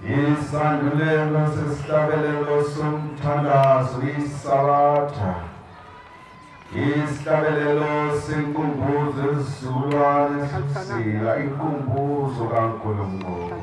Isandulelo sesihlabelelo somthandazo isabatha. Isihlabelelo senkumbuzo esizukulwane sisila inkumbuzo kaNkulunkulu.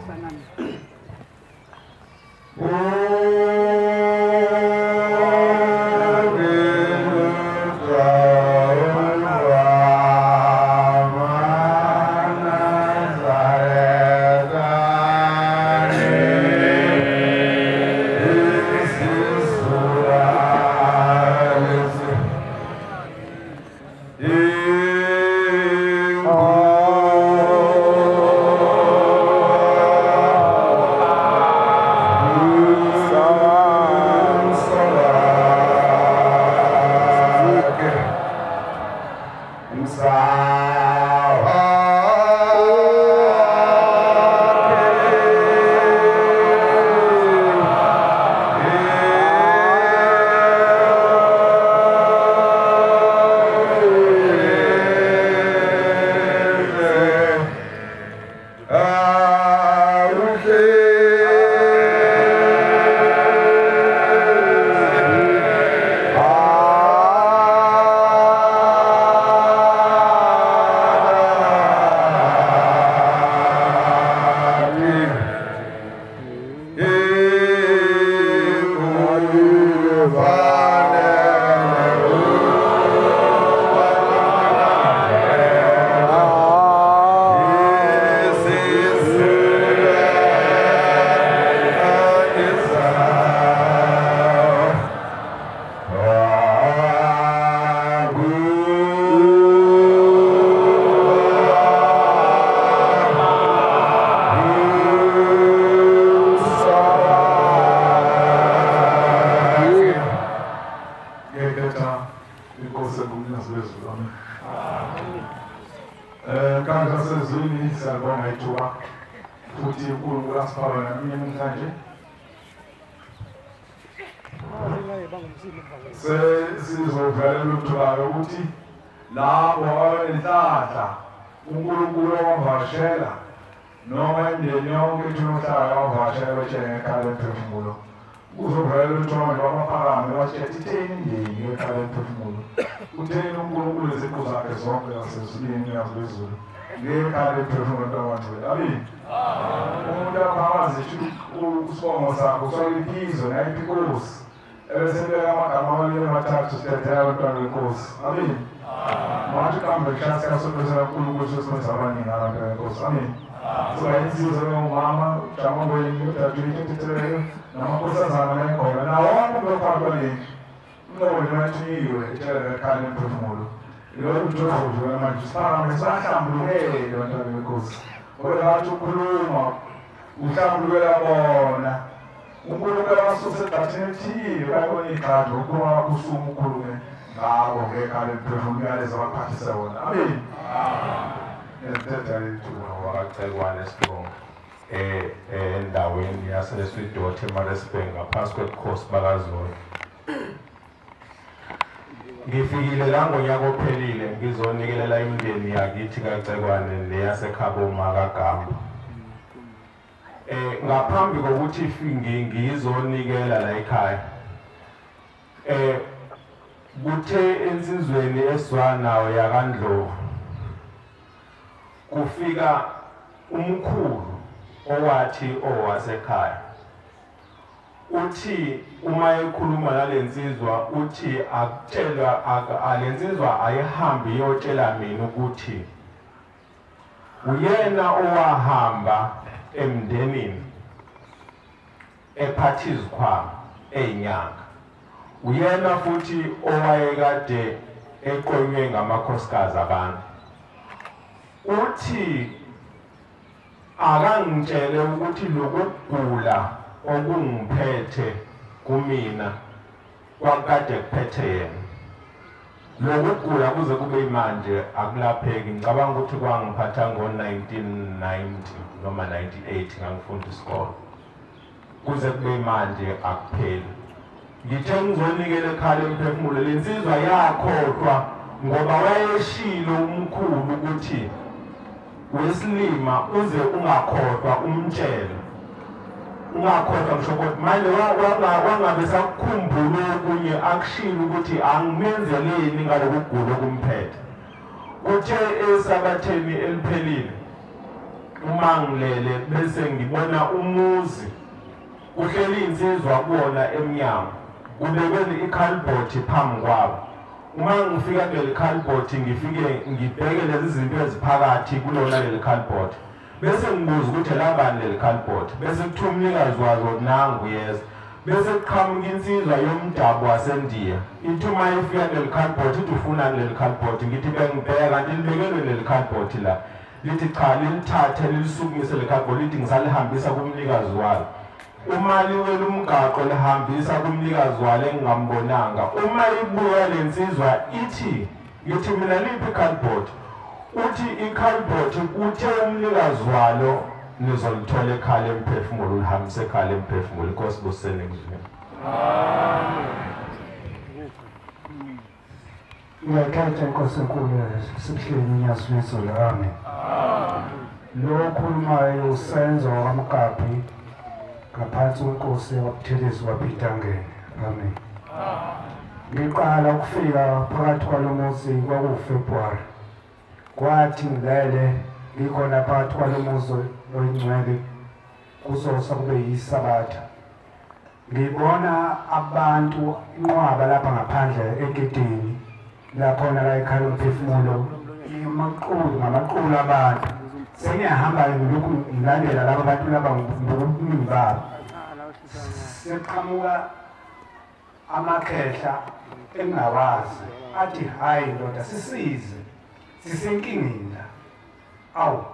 Endaweni yaseSwidothe eMaritzburg ngaphansi kwebukhosi bakaZulu. Ngifikile la ngonyaka ophelile ngizonikelela imindeni yakithi kaCekwane neyaseKhaboma kaGamba. Ngaphambi kokuthi ngizonikela la ekhaya, kuthe ensizweni eswanayo yakaNdlovu kufika umkhulu owathi owasekhaya. Uthi uma ekhuluma nalensizwa uthi akutshelwa alensizwa ayihambi iyotshela mina ukuthi uyena owahamba emndenini ephatha izikhwama eyinyanga, uyena futhi owayekade eqonywe ngamakhosikazi abantu. Uthi akangitshele ukuthi lokugula okungiphethe kumina kwakade kuphethe yena. Lokugula kuze kube manje akulapheki. Ngicabanga ukuthi kwangiphatha ngo-1990 noma 98 ngangifunda isikole, kuze kube manje akupheli. Ngithe ngizonikela ekhala emphefumulo, lensizwa yakhohlwa ngoba wayeshilo umkhulu ukuthi wesilima uze ungakhohlwa umtshele. Ungakhohlwa mshokoti manje wangabe sakukhumbula okunye akushilo ukuthi angimenzeleni ngalokugula okumphethe. Kuthe esabatheni eliphelile uma ngilele bese ngibona umuzi kuhleli insizwa kuwona emnyango, kubekwe i-cardboard phambi kwabo. Uma ngifika kuleli cardboard ngifike ngibheke lezi zinto eziphakathi kulona leli cardboard, bese ngibuza ukuthi labani leli cardboard, bese kuthiwa umnikazi wazo nangu uyeza. Bese kuqhamuka insizwa yomdabu waseNdiya, ithi uma ifika kuleli cardboard ithi ufunani leli cardboard, ngithi bengibheka kanti libekelwe leli cardboard la. Lithi cha, lilithathe lilisukumise le cardboard, lithi ngisalihambisa kumnikazi walo. Uma liwela umgaqo lihambisa kumnikazi walo engingambonanga. Uma ibuya le nsizwa ithi, ngithi mina liphi i-cardboard? Uthi i-cardboard uthe umnikazi walo nizolithola ekhaya lemphefumulo, ulihambise ekhaya lemphefumulo. Inkosi busene kuzwini. Ngiyakhetha Inkosi enkulu sibuhleni unyazi lwezulu. Amen. Lo okhulumayo uSenzo wakaMkaphi ngaphansi kwenkosi yakwaButhelezi kwaPhindangene. Amen. Ngiqala ukufika phakathi kwalo muzi kwakuFebruary. Kwathi ngilele ngikhona phakathi kwalo muzi oyingcwele kuzosa kube yisabatha. Ngibona abantu inqwaba lapha ngaphandle egedini lakhona la ekhaya umphefumulo, amaqulu ngamaqulu abantu. Sengiyahamba ngilokhu ngilandela laba bantu laba ngobuningi babo. Seqhamuka amakhehla engingawazi athi hayi ndoda sisize, sisenkingeni la. Awu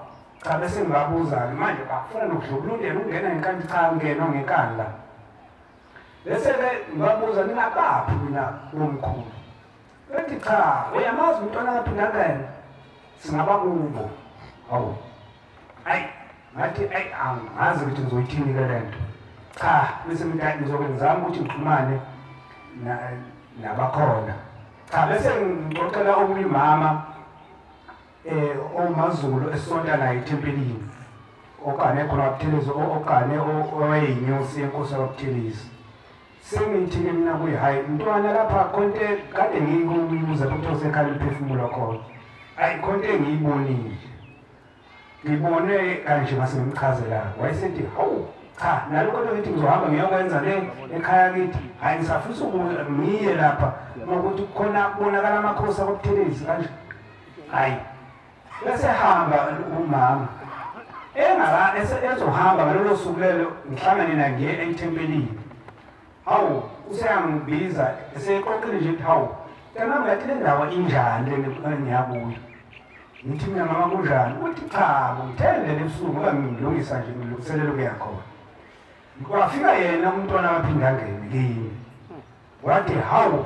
cha, bese ngibabuza-ke manje bafuna nokudlubulundela ukungena ngenkani. Cha, ngenwa ngenkani la. Bese-ke ngibabuza ningabaphi mina bomkhulu? Bethi cha, uyamazi umntwana kaPhindangene, singaba kubo. Awu ayi, ngathi ayi angazi ukuthi ngizoyithini-ke le nto. Cha, bese ngithi ngizoke ngizame ukuthi ngixhumane nabakhona. Cha, bese ngixoxela omunye umama omaZulu esonta naye ethempelini, ogane khona kwaButhelezi, ogane owayeyinyosi yenkosi yakwaButhelezi. Sengithi-ke mina kuye, hhayi mntwana lapha khonto kade ngikubuza kuthiwa usekhala umphefumulo khona. Ayi khonto engiyibonile, ngibone kanje mase ngimchazela. Wayesethi hawu cha, nalokho nto ngithi ngizohamba ngiyokwenza le ekhaya kithi, hhayi ngisafisa ukuya ngiye lapha ngokuthi khona kubonakala amakhosi akwaButhelezi kanje. Hhayi bese hamba umama engaka ezohamba ngalolo suku lelo ngihlangane naye ngiye ethempelini. Hawu useyangibiza eseqoqile nje ukuthi hawu mntanami ngathi le ndawo injani le engiyakuyo. Ngithi mina mama kunjani? Uthi cha, ngithele ebusuku ngoba ngilungisa nje ngilungiselela ukuya khona. Kwafika yena umntwana kaPhindangene kimi, wathi hawu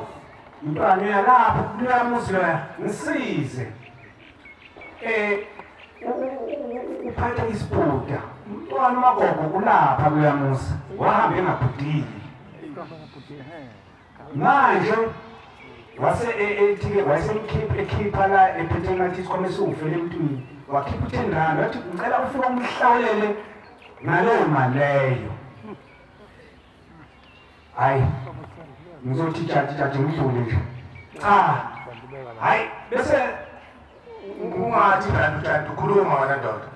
mntwana uyalapha kuloya muzi loya, ngisize. Uphathe isibhuda, umntwana uMagogo ulapha kuloya muzi, wahamba engabhudile. Manje wase ethi-ke wayesemkhipha ekhipha la ephethe ngathi isikhwama esiwufele emntwini, wakhipha u-10 rand wathi ngicela ufike umhlawulele ngaleyo mali leyo. Hhayi ngizothi jaji jaji ngidlule nje. Cha hhayi bese ungathi jaji jaji ukhuluma wena ndoda.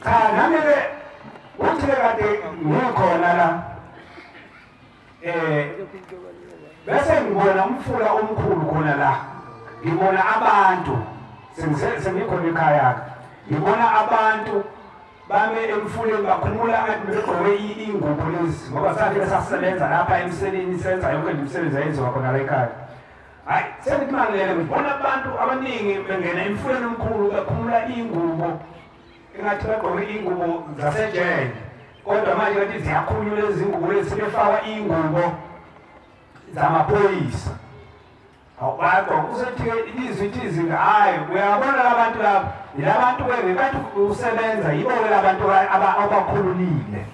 Cha nami-ke uthi-ke kade ngikhona la bese ngibona umfula omkhulu khona la, ngibona abantu sengikhona ekhaya-ke, ngibona abantu bame emfuleni bakhumula ngathi begqoke iy'ngubo lezi, ngoba safike sasebenza lapha emseleni senza yonke nje imisebenzi eyenziwa khona la ekhaya. Hhayi sengithi mangilele ngibona abantu abaningi bengena emfuleni omkhulu bekhumula iy'ngubo engathi bagqoke iy'ngubo zasejele, kodwa manje kanti ziyakhunyulwa lezi ngubo lezi, sebefaka iy'ngubo zamaphoyisa. Awubagqoka usethi-ke ilizwi ithi izinga, hhayi uyabona la bantu laba, yila bantu-ke ngenkathi usebenza yibo-ke la bantu abakhululile.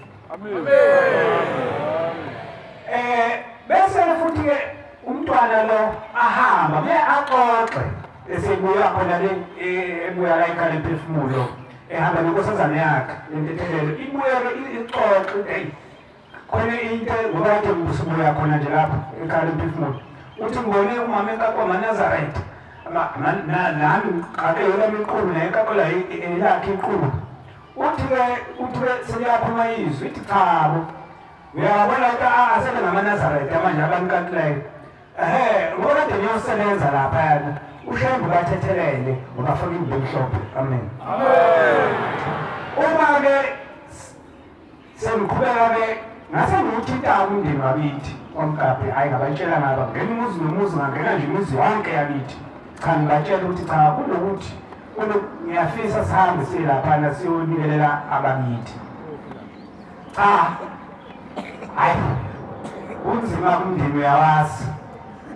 Bese futhi-ke umntwana lo ahamba kuye axoxe Esebuya khona le ebuya la ekhaya lemphefumulo ehamba nenkosazane yakhe lentethelelo ibuye-ke ixoxe hey khona into ngoba kade ngibuya khona nje lapha ekhaya lemphefumulo uthi ngibone umama enkakwa amaNazaretha nami ngiqake yona imiqulu naye enkakola elakhe iqulu uthi-ke seliyaphuma izwi ithi chabo uyabona ukuthi asele ngamaNazaretha manje abanikatileyo ngoba kade niyosebenza laphayana uShembe bathethelele ubafaka ingubo emhlophe. Amen. Uma-ke sengiqhubeka-ke ngase ngiwuthinta umndeni wakithi wamgabhe hhayi ngabatshela ngaba ngena umuzi nomuzi ngangena nje imizi yonke yakithi cha ngibatshela ukuthi cha kunokuthi ngiyafisa sihambe siye laphana siyonikelela abakithi. Cha hhayi kunzima kumndeni uyawazi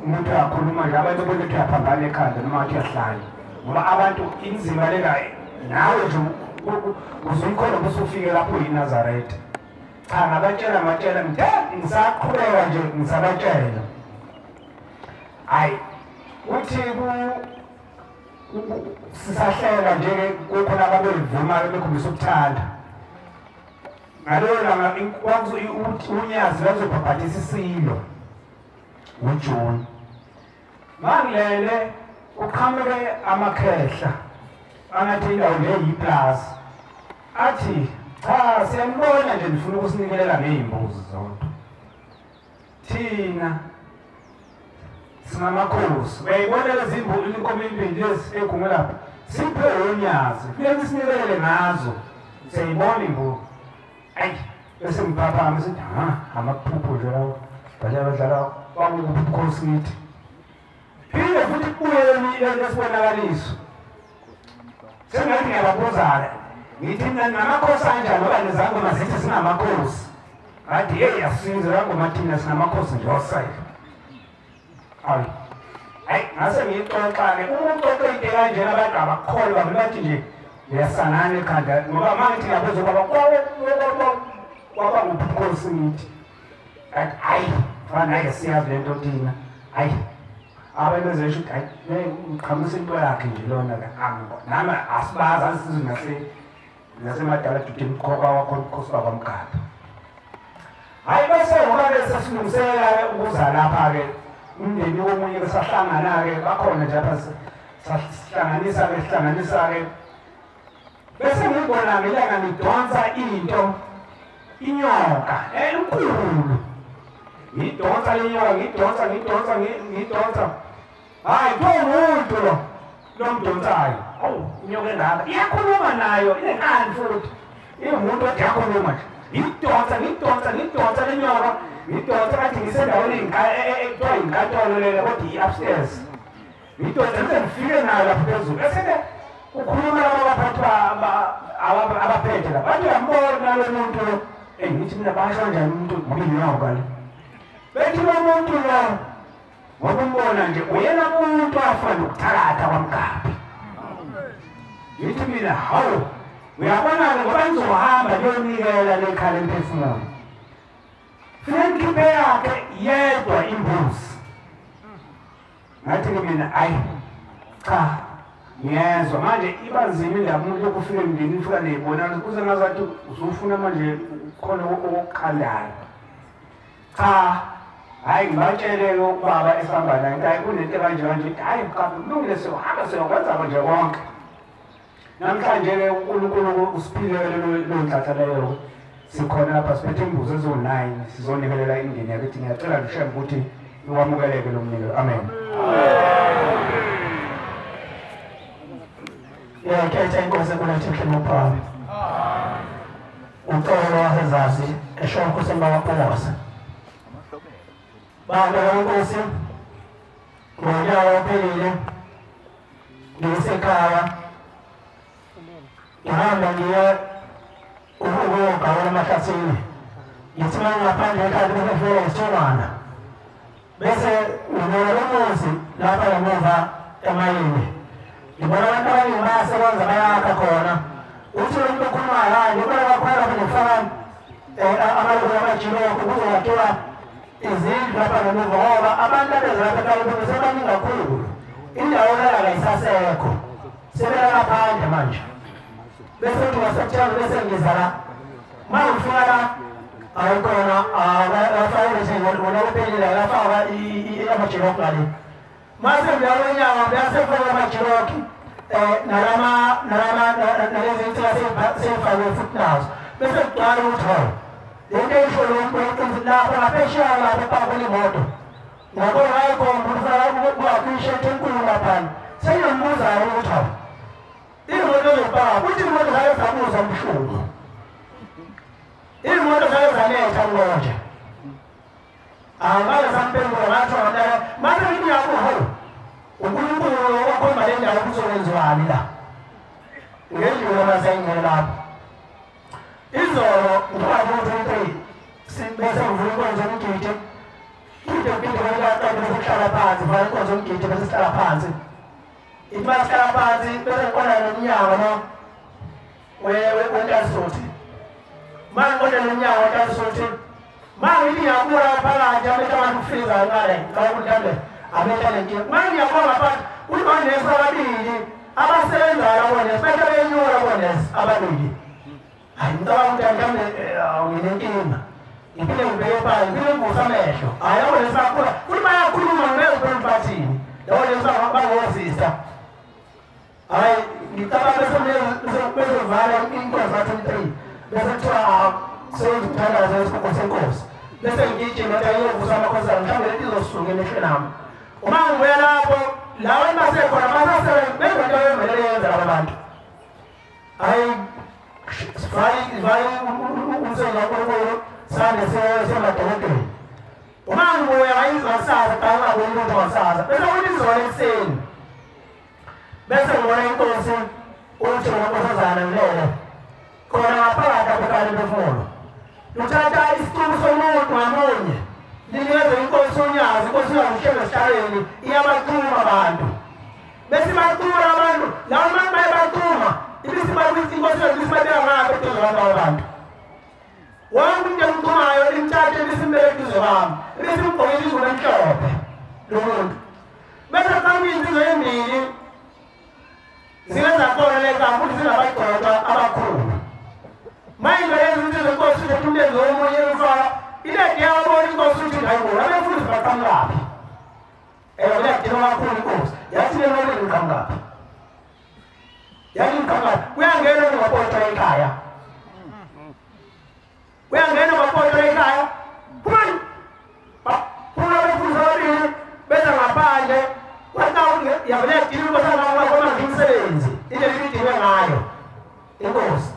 umuntu uyakhuluma nje abantu bonke uyaphambana ekhanda noma ngathi uyahlanya ngoba abantu inzima lena nawe nje uzuyikhona busufike lapho yiNazaretha. Cha ngabatshela ngatshela ngisaqhubeka nje ngisabatshela hhayi uthi sisahlela nje-ke kukhona ababevuma-ke bekhombisa ukuthanda ngaleyo langa unyazi lwazobhabhadisa isilo ngoJuni. Mangilele uqhamuke amakhehla angathi indawo nje yiplaza athi cha siyambona nje nifuna ukusinikelela ngey'mbuzi zodwa thina singamakhosi uyayibona lezi inkomo iy'mbili lezi ey'gungwe lapha siphe unyazi funeka sinikelele ngazo siyayibona imbuzi. Ayi bese ngiphaphama sithi ha amaphupho nje lawo badlala kwakukuphi ubukhosi kithi phinde futhi kubuyele lesibonakaliso sengathi ngiyababuzana ngithi namakhosi anjani ngoba nezangoma zithi singamakhosi ngathi yeyi asize zangoma thina singamakhosi nje osayile. Hayi hayi ngase ngiyixoxa-ke uma uxoxe into kanjena abantu abakholwa vele bathi nje uyasangana ekhanda ngoba manje ngiyabuza ubaba kwaba nguphi ubukhosi ngithi ngathi hhayi fana hhayi siyazi le nto thina hhayi abantu bezesho ukuthi hhayi uqhamusa into yakhe nje lona-ke nami asibazi asizwe nasemadala dudeni wakhona ubukhosi bakwamgabha. Hhayi bese ngoba-ke sesilungisela-ke ukuza lapha-ke umndeni womunye besahlangana-ke bakhona nje apha sihlanganisa-ke sihlanganisa-ke bese ngibona ngelanga ngidonsa into inyoka enkulu ngidonsa le nyoka ngidonsa ngidonsa ngidonsa hhayi kuthiwa umuntu lo lomdonsayo awu inyoka engaka iyakhuluma nayo inenkani futhi iwumuntu ode yakhuluma nje ngidonsa ngidonsa ngidonsa le nyoka ngidonsa kathi ngisendaweni ekuthiwa yinkantolo lena kodwa i-upstairs ngidonsa ngize ngifike nayo lapho phezulu bese-ke ukhuluma laba abaphathi abaphethe lapha bathi uyambona lo muntu lo eyi ngithi mina basho kanjani umuntu ngoba inyoka le bethi lo muntu lo ngoba umbona nje uyena muntu afana nokuthakatha kwamgabhi. Ngithi mina hawu uyabona-ke ngoba nizohamba niyonikela lekhala emphefumulo funeka nikhiphe yakhe yedwa imbuzi. Ngathi-ke mina hhayi cha ngiyezwa manje iba nzima indaba umuntu lokufika emndenini ufika ney'bonalo kuze ngazathi usufuna manje khona okukhalayo. Cha hhayi ngibatshele-ke ubaba esihamba naye hhayi kunento ekanje kanje hhayi mqaphi kulungile siyohamba siyokwenza nje konke. Namhlanje-ke uNkulunkulu usiphile-ke leyo nhlanhla leyo sikhona lapha siphethe imbuzi eziwu-9 sizonikelela imindeni yakithi. Ngiyacela nje Shembe ukuthi iwamukeleke lo mnikelo. Amen. Ngiyakhetha inkosi ekulethe emhlabeni. Ucolo wasezazi esho kusembawaphose. Bantu benkosi ngonyaka ophelile ngisekhaya ngihamba ngiye ukuyogawula emahlathini ngithi uma ngingaphandle ekhaya bese isithongwana bese ngibona umuzi lapha ngemuva emayini ngibona abantu abaningi bayasebenza bayakha khona uthi lo muntu okhulumayo hhayi ngibona kakhulu lapha ngifaka amalungu amajilokhu kuzokwakhiwa izindlu lapha ngemuva ngoba abantu abeza lapha ekhaya sebaningi kakhulu. Indawo yokulala isasekho. Sebelala phandle manje. Bese kuthi ngoSeptember bese ngiza la. Mangifika la ayikhona abafake ngona kuphelile lafaka amajiroki ngale. Mase ngiyalo nyanga beyasefaka amajiroki nalama nalezi zinto sefakwe futhi nazo. Bese kugcwala ukuthi hawu lento esho lo muntu lapha ngaphesheya lapha epakwe imoto. Ngakho ngayikhomba ukuthi kwakho ishethe enkulu laphana. Sengiyambuza ukuthi hawu imoto zopaka kuthi imoto zayo zabuza umshumo. Imoto zayo zaletha ngonje. Angabe samphendula ngathi ngantana manje ngiyakuho hawu uNkulunkulu okhomba le ndawo kuzokwenziwani la. Ngendlela masayingena lapho. Izolo ngo-23 bese ngivula inkonzo yomgidi. Kude kude kwaqeda bese kuhlala phansi, vala inkonzo yomgidi bese sihlala phansi. Ithi masihlala phansi bese ngiqonda nomnyango no weNtasuthi. Mangiqonda nomnyango weNtasuthi, mangithi ngiyabula phakathi amehlo abantu kufika ngale, ngicabanga ukuthi mhlawumbe amehlo alenkinga. Mangiyabuka ngaphansi kuthi onesi ababili abasebenzayo abonesi, bese benyuka abonesi ababili. Hayi ngicabanga ukuthi mhlawumbe nginenkinga. Ngiphinde ngibheke phansi, ngiphinde ngivuse amehlo. Hhayi abonesi bakhula, futhi bayakhuluma ngeke ukuthi bathini. Labo nesi bangosista. Hhayi ngicabanga bese bezovala inkonzo ka-23 bese kuthiwa seyenza umthandazo wesikhukhu senkosi. Bese ngigijima ukuthi ayovusa amakhosana mhlawumbe lento izosuka emehlweni ami. Uma ngibuya lapho lawa basekhona basasebenza benza into evele yenza laba bantu. Hhayi sivale umsebenzi kaNkulunkulu sande semadolobheni. Uma ngibuya ngayizwa kusasa qala ngaboni lutho ngakusasa. Bese kuthi izolo ekuseni bese ngibona inkosi uthi ngonkosazana ngilele khona ngaphakathi apho imphefumulo. Luthatha isicubu somuntu ngamunye linikeze inkosi unyazi, inkosi unyazi uhlezi esihlalweni iyabacuma abantu. Bese ibacuma abantu, labo bantu bayabacuma, ibisibakuthi inkosi unyazi ibisibabeka ngapha eduze kwalabo bantu. Wonke umuntu emcumayo imthathe ibisimbeke eduze kwami, ibisimgqokisa ingubo emhlophe lo muntu. Bese kuqhamuka izinsizwa ezimbili zingezakhona leka futhi zingabagcotshwa abakhulu. Manje lezi zinsizwa inkosi uthi umlenze womunye umfaka iledi yabona inkosi uthi hayibo abefundisi baqhamukaphi. Iledi kakhulu inkosi yathi le mali ngiqhamukaphi. Yathi ngiqhamukaphi kuyangena ngaphoqa ekhaya. Kuyangena ngaphoqa ekhaya. Phumani. Baphuma abefundisi ababili beza ngaphandle wathi yabona inkosi ngakho umsebenzi indlela ibidinwe ngayo inkosi.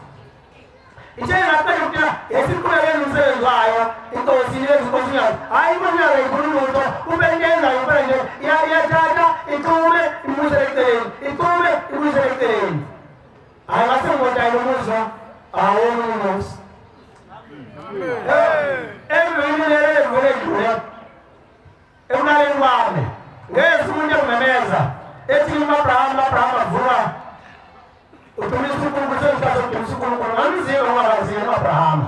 Ithe ngaqeda ukuthi yesiqhubeke nomsebenzi wayo inkosi lezi inkosi yayo. Hayi inkosi yayo ayikhulumi lutho, ube into yenzayo impela nje iyathatha ichume ibuyisele eceleni, ichume ibuyisele eceleni. Hayi ngase ngibona lo muzwa awona inkosi. Emveni lelo edlule ekulaleni kwami ngezwa umuntu engimemeza ethi uAbraham Abraham avuka udumisa uNkulunkulu sengikhathi udumisa uNkulunkulu ngamzika ngoba uAbraham.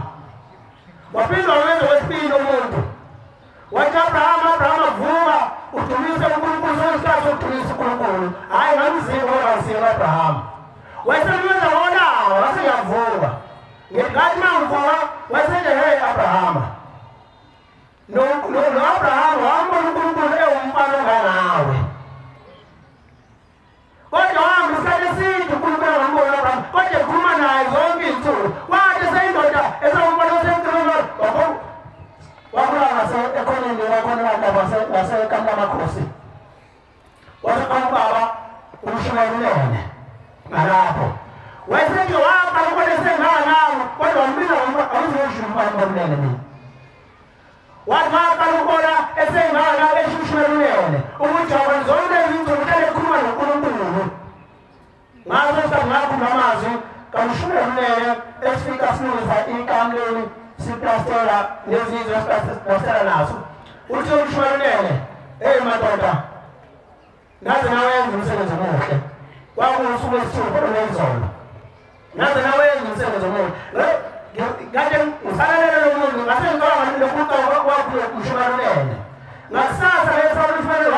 Waphinda wenza wesibili umuntu wathi Abraham Abraham avuka udumisa uNkulunkulu sengikhathi udumisa uNkulunkulu. Hayi ngamzika ngoba uAbraham. Wayesebenza ngonawo wase ngiyavuka. Ngenkathi mangivuka wayesethi hey Abraham. No Abraham wambona uNkulunkulu ewumfana ongangawe. Kodwa wahamba isikhathi eside uNkulunkulu wambona uAbraham, kodwa ekhuluma naye zonke izinsuku. Wathi eseyindoda esewumfana osemkhulu wakhula ngase ekhoneni wakhona ngasekamlamakhosi. Waseqala ubaba umshumayelene ngalapho. Wayesethi waqala ukubona esenganawo kodwa wambiza awuzosho umfana omnene mina. Wathi waqala ukubona esengana eshushumelene ukuthi awona zonke izinto uhlale ekhuluma noNkulunkulu. Ngaso isikhathi ngakhuluma amazwi kamshumelene esifika silungisa ikamu leli siplastela nezizwe esiplastela naso. Uthi umshumelene, hey madoda, naze nawenza umsebenzi omuhle. Kwakuwusuku lwesithupha olwezolo. Naze nawenza umsebenzi omuhle. Kade ngisalalele lo muntu ngase ngicabanga lokuthi kwakhulu umshumelene. Ngakusasa lesalushwele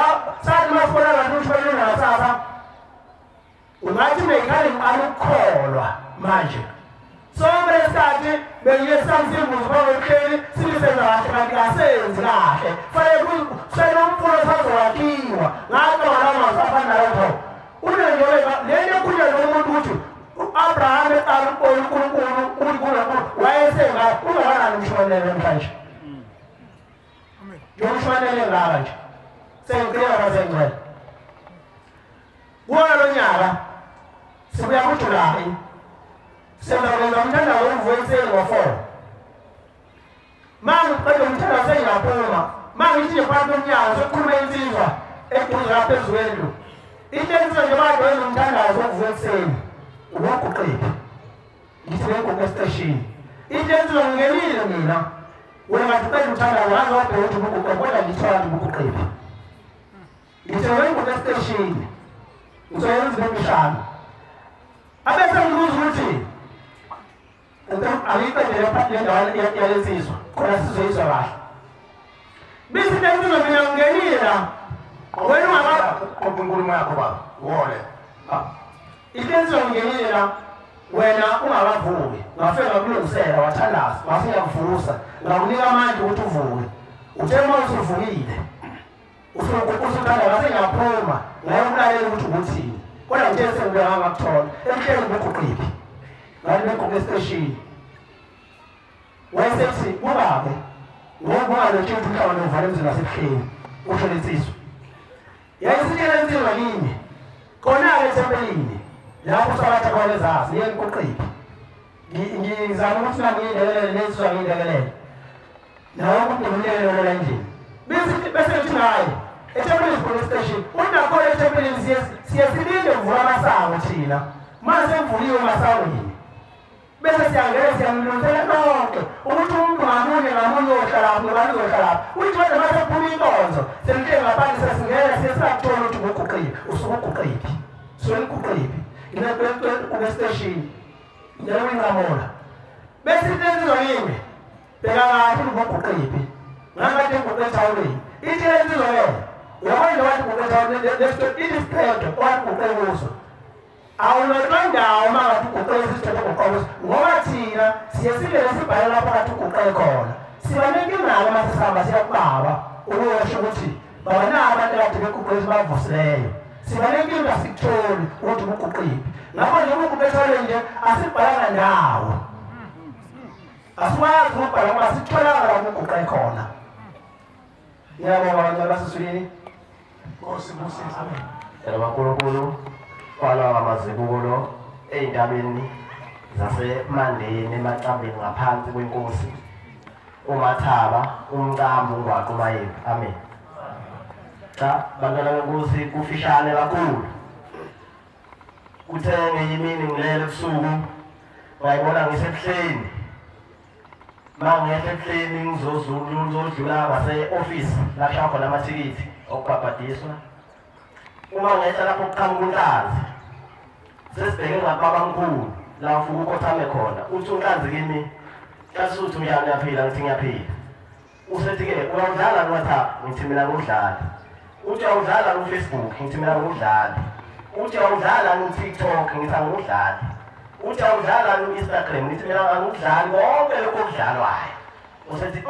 sathi masibona kanti ushwele ngakusasa. Ungathi mekhali ngiqala ukukholwa manje. Sonke lesikhathi bengiyesamsimbuzo bawehleli silisenza kahle kanti asenzi kahle. Fanele kusele umfulo sazowakhiwa. Ngakho ngalama afana nalokho. Unenjolo lento kuye nomuntu ukuthi uAbraham eqala uNkulunkulu uNkulunkulu wayesenga ungakanani umshwanele namhlanje. Amen. Yomshwanele ngaka nje. Sengicela basengcwele. Kuwo lo nyaka sibuya kuJulayi. Sengakwenza umthandazo wokuvuka ngo-4. Manje qeda umthandazo sengiyaphuma. Manje ngithi phakathi komnyango sekukhuluma insizwa eduze lapha phezulu. Into ensizwa nje manje wenza umthandazo wokuvuka ekuseni. Uguqephi? Ngithi benguqe esiteshini. Into ensizwa ngingenile mina. Wena ngathi qeda umthandazo ngaze wabheka ukuthi uguqe kodwa ngithola ukuthi uguqephi. Ngithi benguqe esiteshini. Ngizoyenza imishano. Abese ngibuza ukuthi ayiqedele le ndawo yalensizwa khona sizoyizwa kahle. Bese into ensizwa mina ngingenile la. Wena ungaqoqa inkulumo yakho baba. Wole. Into ensizwa ngingenile la. Wena ungakavuki. Ngafika ngakulungisela wathandaza, ngafika kuvusa, ngakunika amandla ukuthi uvuke. Uthe uma usuvukile usuthanda ngase ngiyaphuma ngayokulalela ukuthi ukuthini. Kodwa ngithe sengibuya ngakuthola. Emhleni nguguqiphi. Ngathi benguqe esiteshini. Wayesethi kubabe ngoba ungalotshela ukuthi umhlaba uvala emzini wasebuhleni usho lensizwa. Yayisitshela insizwa kimi khona-ke ethempelini lapho usabatha khona ezazi niye ngiguqiphi. Ngizama ukuthi nami ngiyindekelele lensizwa ngiyindekelele. Nawe ukuthi ngimlekelele endlini. Bese ngithi ngaye ethempelini police station unakhona ethempelini siye silinde kuvula amasango thina. Manje semvuliwe emasangweni. Bese siyangena siyamlungisela konke ukuthi umuntu ngamunye ngamunye ohlala lapho ngabantu ohlala lapho. Uthi manje mase kuphuma inkonzo semthe ngaphandle sesingena sesakuthola ukuthi uguqile usuguqiphi. Soyiguqiphi. Ngine station. Njalo uyinqamula. Bese insizwa yimi bheka kahle uguqiphi. Ngakade nguqe ethawuleni. Ithi lensizwa le uyabona wathi nguqe ethawuleni leso isiphetho wathi nguqe kuso. Awunotwa indawo uma ngathi uguqe isithetho ngoqobo ngoba thina siye sivele sibhale lapho ngathi uguqe khona. Siba nenkinga uma sisihamba siya kubaba ukuyosho ukuthi baba naba abantu kade beguqe bavusileyo. Siba nenkinga sikutholi ukuthi uguqiphi. Ngakho nje uguqe ethawuleni nje asibhalanga ndawo. Asikwazi ukubhala ngoba sitholakala lapho uguqe khona. Ngiyabonga abantu baseSulini. Nkosi busise. Amen. Yabona kwala amazibulo ey'ntabeni zaseMandeni emacambeni ngaphansi kwenkosi uMathaba umcambo ungwaqo uMayephi. Amen. Cha bantwana benkosi kufishane kakhulu. Kuthe ngenye imini ngilele ebusuku ngayibona ngisebuhleni. Mangehla ebuhleni ngizodlula ngase-office la kushaya khona amathikithi okubhabhadiswa. Uma ngehla lapho kuqhamuka unhlanzi sesibheke ngakubabamkhulu la ufike ukhothame khona. Uthi unhlanzi kimi hlasuthi unjani uyaphila? Ngithi ngiyaphila. Usethi-ke uyawudlala ku-WhatsApp? Ngithi mina ngudlala. Uthi uyawudlala ku-Facebook? Ngithi mina ngudlala. Uthi uyawudlala ku-TikTok? Ngithi angudlali. Uthi uyawudlala ku-Instagram? Ngithi mina angudlali konke lokho okudlalwayo. Usethi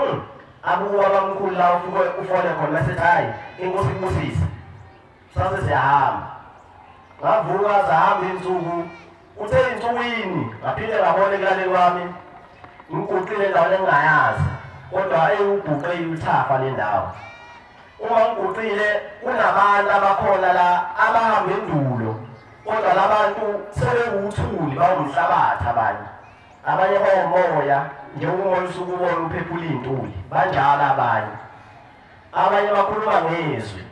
abuka ubabamkhulu la ufike ufone khona bese hayi inkosi ikubusise. Sase siyahamba. Ngavuka sahamba insuku. Uthe insukwini ngaphinde ngabona ekulaleni kwami ngiguqile endaweni engingayazi kodwa eyuguqe uthafa le ndawo. Uma ngiguqile kunabantu abakhona la abahamba endulo kodwa labantu sebewuthuli bawumhlabathi abanye. Abanye bawumoya njengomoya usuke ubona uphephula iy'ntuli banjalo abanye. Abanye bakhuluma ngezwi.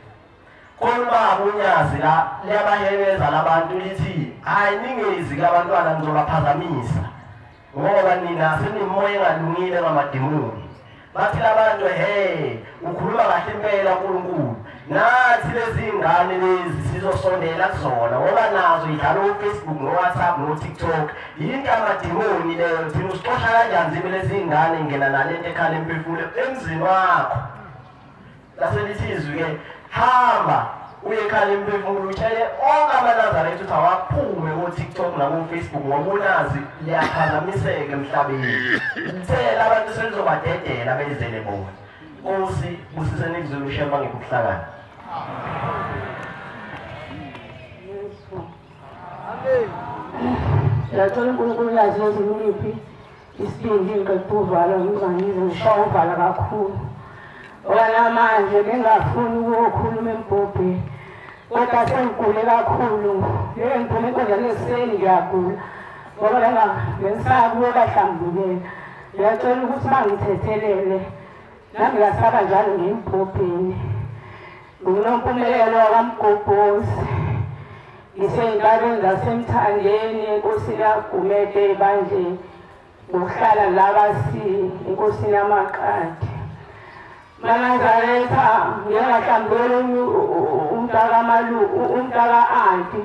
Khona ubaba uNyazi la liyabahebeza labantu lithi hayi ningezi kulabantwana nizobaphazamisa ngoba nina senimoya engalungile ngamadimoni. Bathi labantu he ukhuluma kahle impela uNkulunkulu nathi lezi ngane lezi sizosondela kuzona ngoba nazo idlala uFacebook noWhatsApp noTikTok yinto amadimoni leyo. Thina usixosha kanjani zibe lezi ngane ngena nalento ekhala emphefumulo emzini wakho. Laselithi izwi ke hamba uye ekhaya lemphefumulo utshele onke amaNazaretha ukuthi awaphume ko-TikTok nako-Facebook ngoba unazi liyaphazamiseka emhlabeni. Lithela abantu selizobadedela beyizele bona. Nkosi busiseni izulu uShembe ngikuhlakana. Amen. Ngiyacela uNkulunkulu yazi lezimiphi isibindi ngiqeda ngize ngishaya uvala kakhulu. Ngoba manje bengafuni ukukhuluma embhobheni. Kodwa sengigule kakhulu. Ngeke ngiphume enkundleni ekuseni ngiyagula. Ngoba bengisaba ukuyobahlambulukela. Ngiyacela ukuthi bangithethelele. Nami ngasaba njalo ngimbhobheni. Ngunompumelelo waMgobhozi. Ngiseyintabeni zaseMthandeni enkosini yaGumede ebandleni. Ngokuhlala labasi enkosini yamaQadi. Manazaretha ngingahlambuleli umntaka-anti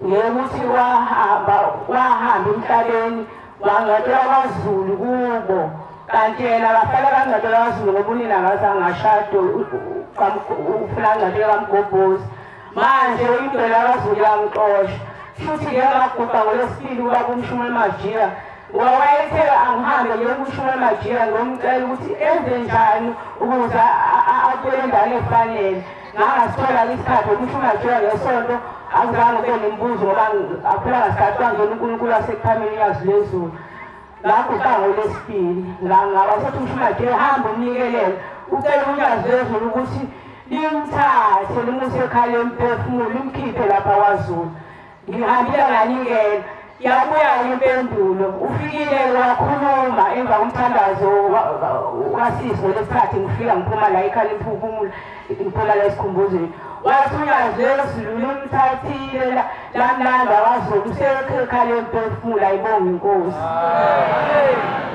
ngekuthi wahamba emhlabeni wangatshela kwaZulu kubo kanti yena akafela kangatshela kwaZulu ngoba unina akazange ashade ufuna angatshela kaMgobhozi. Manje impela kaZulu yamxosha futhi ngeke ngaguqa ngolwesibili ubaba uMshumela Majira. Wayethe angihambe ngiye kuMshumela Majira ngomcela ukuthi enze njani ukuze abuye endaweni efanele. Ngangasithola isikhathi uMshumela Majira ngesonto akuzange kube nemibuzo ngoba aphela ngasikhathi kwangena uNkulunkulu wasekuphameni yazi lezulu. Ngaguqa ngolwesibili ngawasethi uMshumela Majira hamba umnikelele ucela unyazi lezulu ukuthi limthathe limuse ekhaya lemphefumulo limkhiphe lapha kwaZulu. Ngihambile nganikela. Yabuya impendulo ufikile wakhuluma emva komthandazo wasisi ngolwesithathu ngifika ngiphuma la ekhaya lemphefumulo ngiphuma la esikhumbuzweni. Wathi unyazi lwezulu lumthathile lamlanda kwaZulu usekhaya lemphefumulo ayibonge inkosi.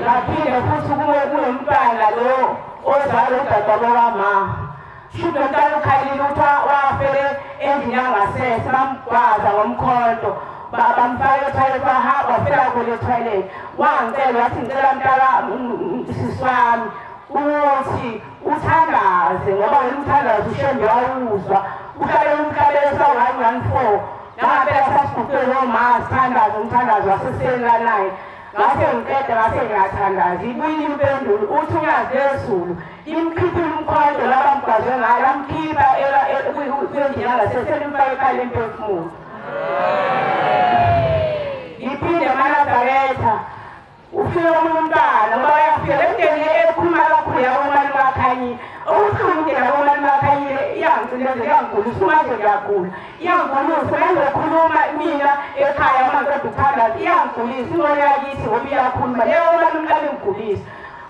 Ngaphinde futhi kunomntwana lo ozalwa udadewabo kama. Shuthi umntwana ukhalile ukuthi wafele endlini yangasese bamgwaza ngomkhonto. Bamfaka ethoyilethi wahamba wafela khona ethoyilethi. Wangicela wathi ngicela mntaka sisi wami ukuthi uthandaze ngoba wena umthandazo uShembe wawuzwa. Uhlale umhlabeni sawu-114. Nangempela sasiguqe noma sithandaze umthandazo wasekuseni ka-9. Ngase ngiqeda ngase ngiyathandaza. Ibuyile impendulo uthi unyazi lwezulu imkhiphile umkhonto labamgwaze ngayo lamkhipha endlini yangasese limfake ekhaya lemphefumulo. Ngiphinde maNazaretha ufike omunye umntwana ngoba uyafika le mndeni ekhuluma kakhulu yabomalume kaKhanyile. Okubuhlungu ke nabomalume kaKhanyile iyangicindezela iyangigulisa manje ngiyagula. Iyangigulisa mangizokhuluma mina ekhaya uma ngiqeda ukuthandaza iyangigulisa ingane yakithi ngoba iyakhuluma leyo malume umntwana ingigulisa.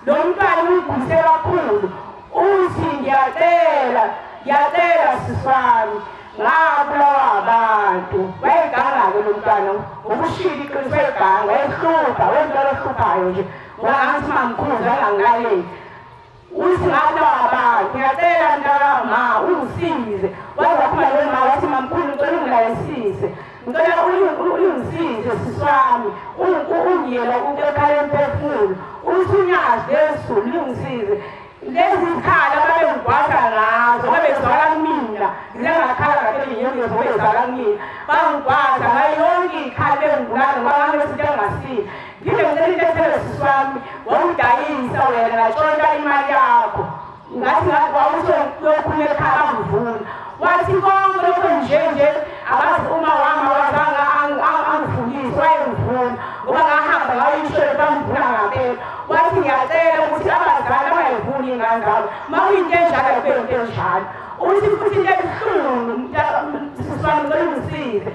Lo mntwana ungigulise kakhulu uthi ngiyacela ngiyacela sisi wami ngabulawa abantu. Wayeganga-ke lo mntwana ngokushila iqiniso wayeganga wayehlupha wayengumntwana ohluphayo nje ngoba ngathi mamkhulu angangilaleli. Uthi ngabulawa abantu ngiyacela mntakama ungisize. Waze wakhuluma lo ma wathi mamkhulu ngicela ungilalelisise ngicela ungisize sisi wami ungiyele ekhaya lemphefumulo uthi unyazi lwezulu lungisize. Lezi zikhala ababengigwaza ngazo babezwala kumina ngile ngakhala kahle nginyembezi babezwala kumina bangigwaza ngayo yonke ikhala bengibulala ngoba nganginesinto engasile. Ngide ngicela into ethele sisi wami wawudayisa wena ngatshontsha imali yakho ngathi wawusoyokhuluma ekhaya bangivuna. Wathi konke lokho nje nje abazi uma wami awazange angifundise wayengivuna ngoba ngahamba ngayishele bangivuna ngampela. Wathi ngiyacela ukuthi abazali bangayivuni iy'ngane zabo uma kuyinto enjalo akube yinto enjalo. Uthi futhi into ebuhlungu sisi wami ngicela ungisize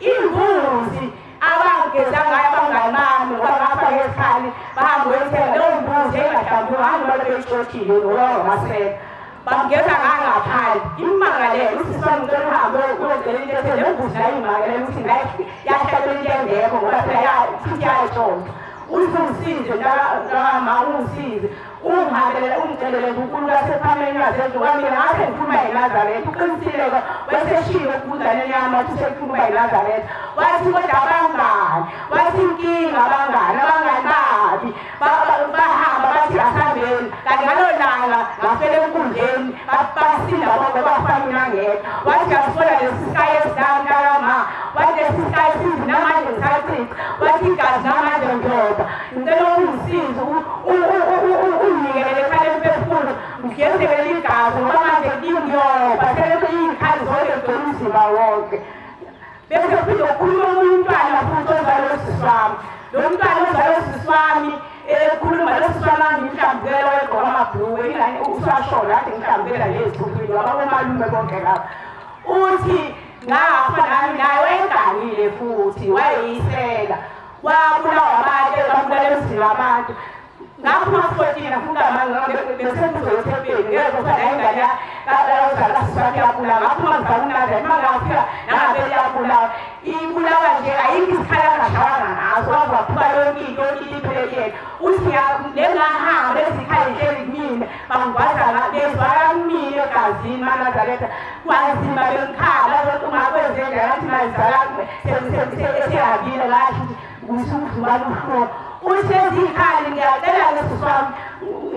imbuzi abangigeza ngayo abangani bami ngoba ngafaka esikhali bahambe bayothenga leyo mbuzi engahlambuluka hhambe balokhu beyitshontshile ngoba bangamasela. Bangigeza ngangaphandle imangalele usisi wami ngicela uhambe uyocela into ethile le mbuzi nayo imangalele ukuthi yahlabela into engekho ngoba phela futhi yayitshontshwa. Uthi ungisize mntakama ungisize ungihambelele ungicelele uNkulunkulu wasephameni wazenza ngoba mina ngase ngikhuluma yiNazaretha uqinisile-ke weseshilo ekubuzaneni yami wathi usekhuluma yiNazaretha. Wathi kodwa abangani wathi inkinga abangani abangani babi bahamba bathi asihambeni kanti ngalo langa ngafela enkundleni Basinda bonke bafana mina ngedwa. Wathi uyasibona lesi sikayi esidamntaka ma, wathi lesi sikayi sinamanje ngisachitha, wathi igazi namanje ngiyoba. Ngicela ungisize unginikele ekhaya emphefumulo, ngigezele igazi ngoba manje ngiyoba selokhu iy'khali zonke zigcwele umzimba wonke. Bese kuphinde kukhuluma omunye umntwana futhi ozalwa usisi wami. Lo mntwana ozalwa usisi wami ekhuluma lo sisi wami ngimhlambukela wayegqoka amabhulukwe, ingane usashona kade ngihlambukela nje ezithuphini wababomalume bonke lapha. Uthi ngafa nami naye wayeganile futhi wayeyisela, wabulawa abantu, babulala emzini wabantu. Ngaphuma 14 ngafunda beseduze kwethempeli ngeke kuthiwa naye ingane kasisi wakhe iyabulawa. Ngaphuma ngizama ukunazela uma ngafika nangabe iyabulawa, ibulawa nje ayikho isikhali angashawanga ngaso, waze waphuka yonke into, yonke into iphele kuyena. Uthi ngahamba lezi zikhali zihleli kumina, bangigwaza bezwakala kumina egazini maNazaretha, kwanzima bengikhala ungakwenze njani ngathi mazala seyabile ngasho ukuthi ngisukuvuka buhlungu. Uthi ezikhali ngiyacela-ke sisi wami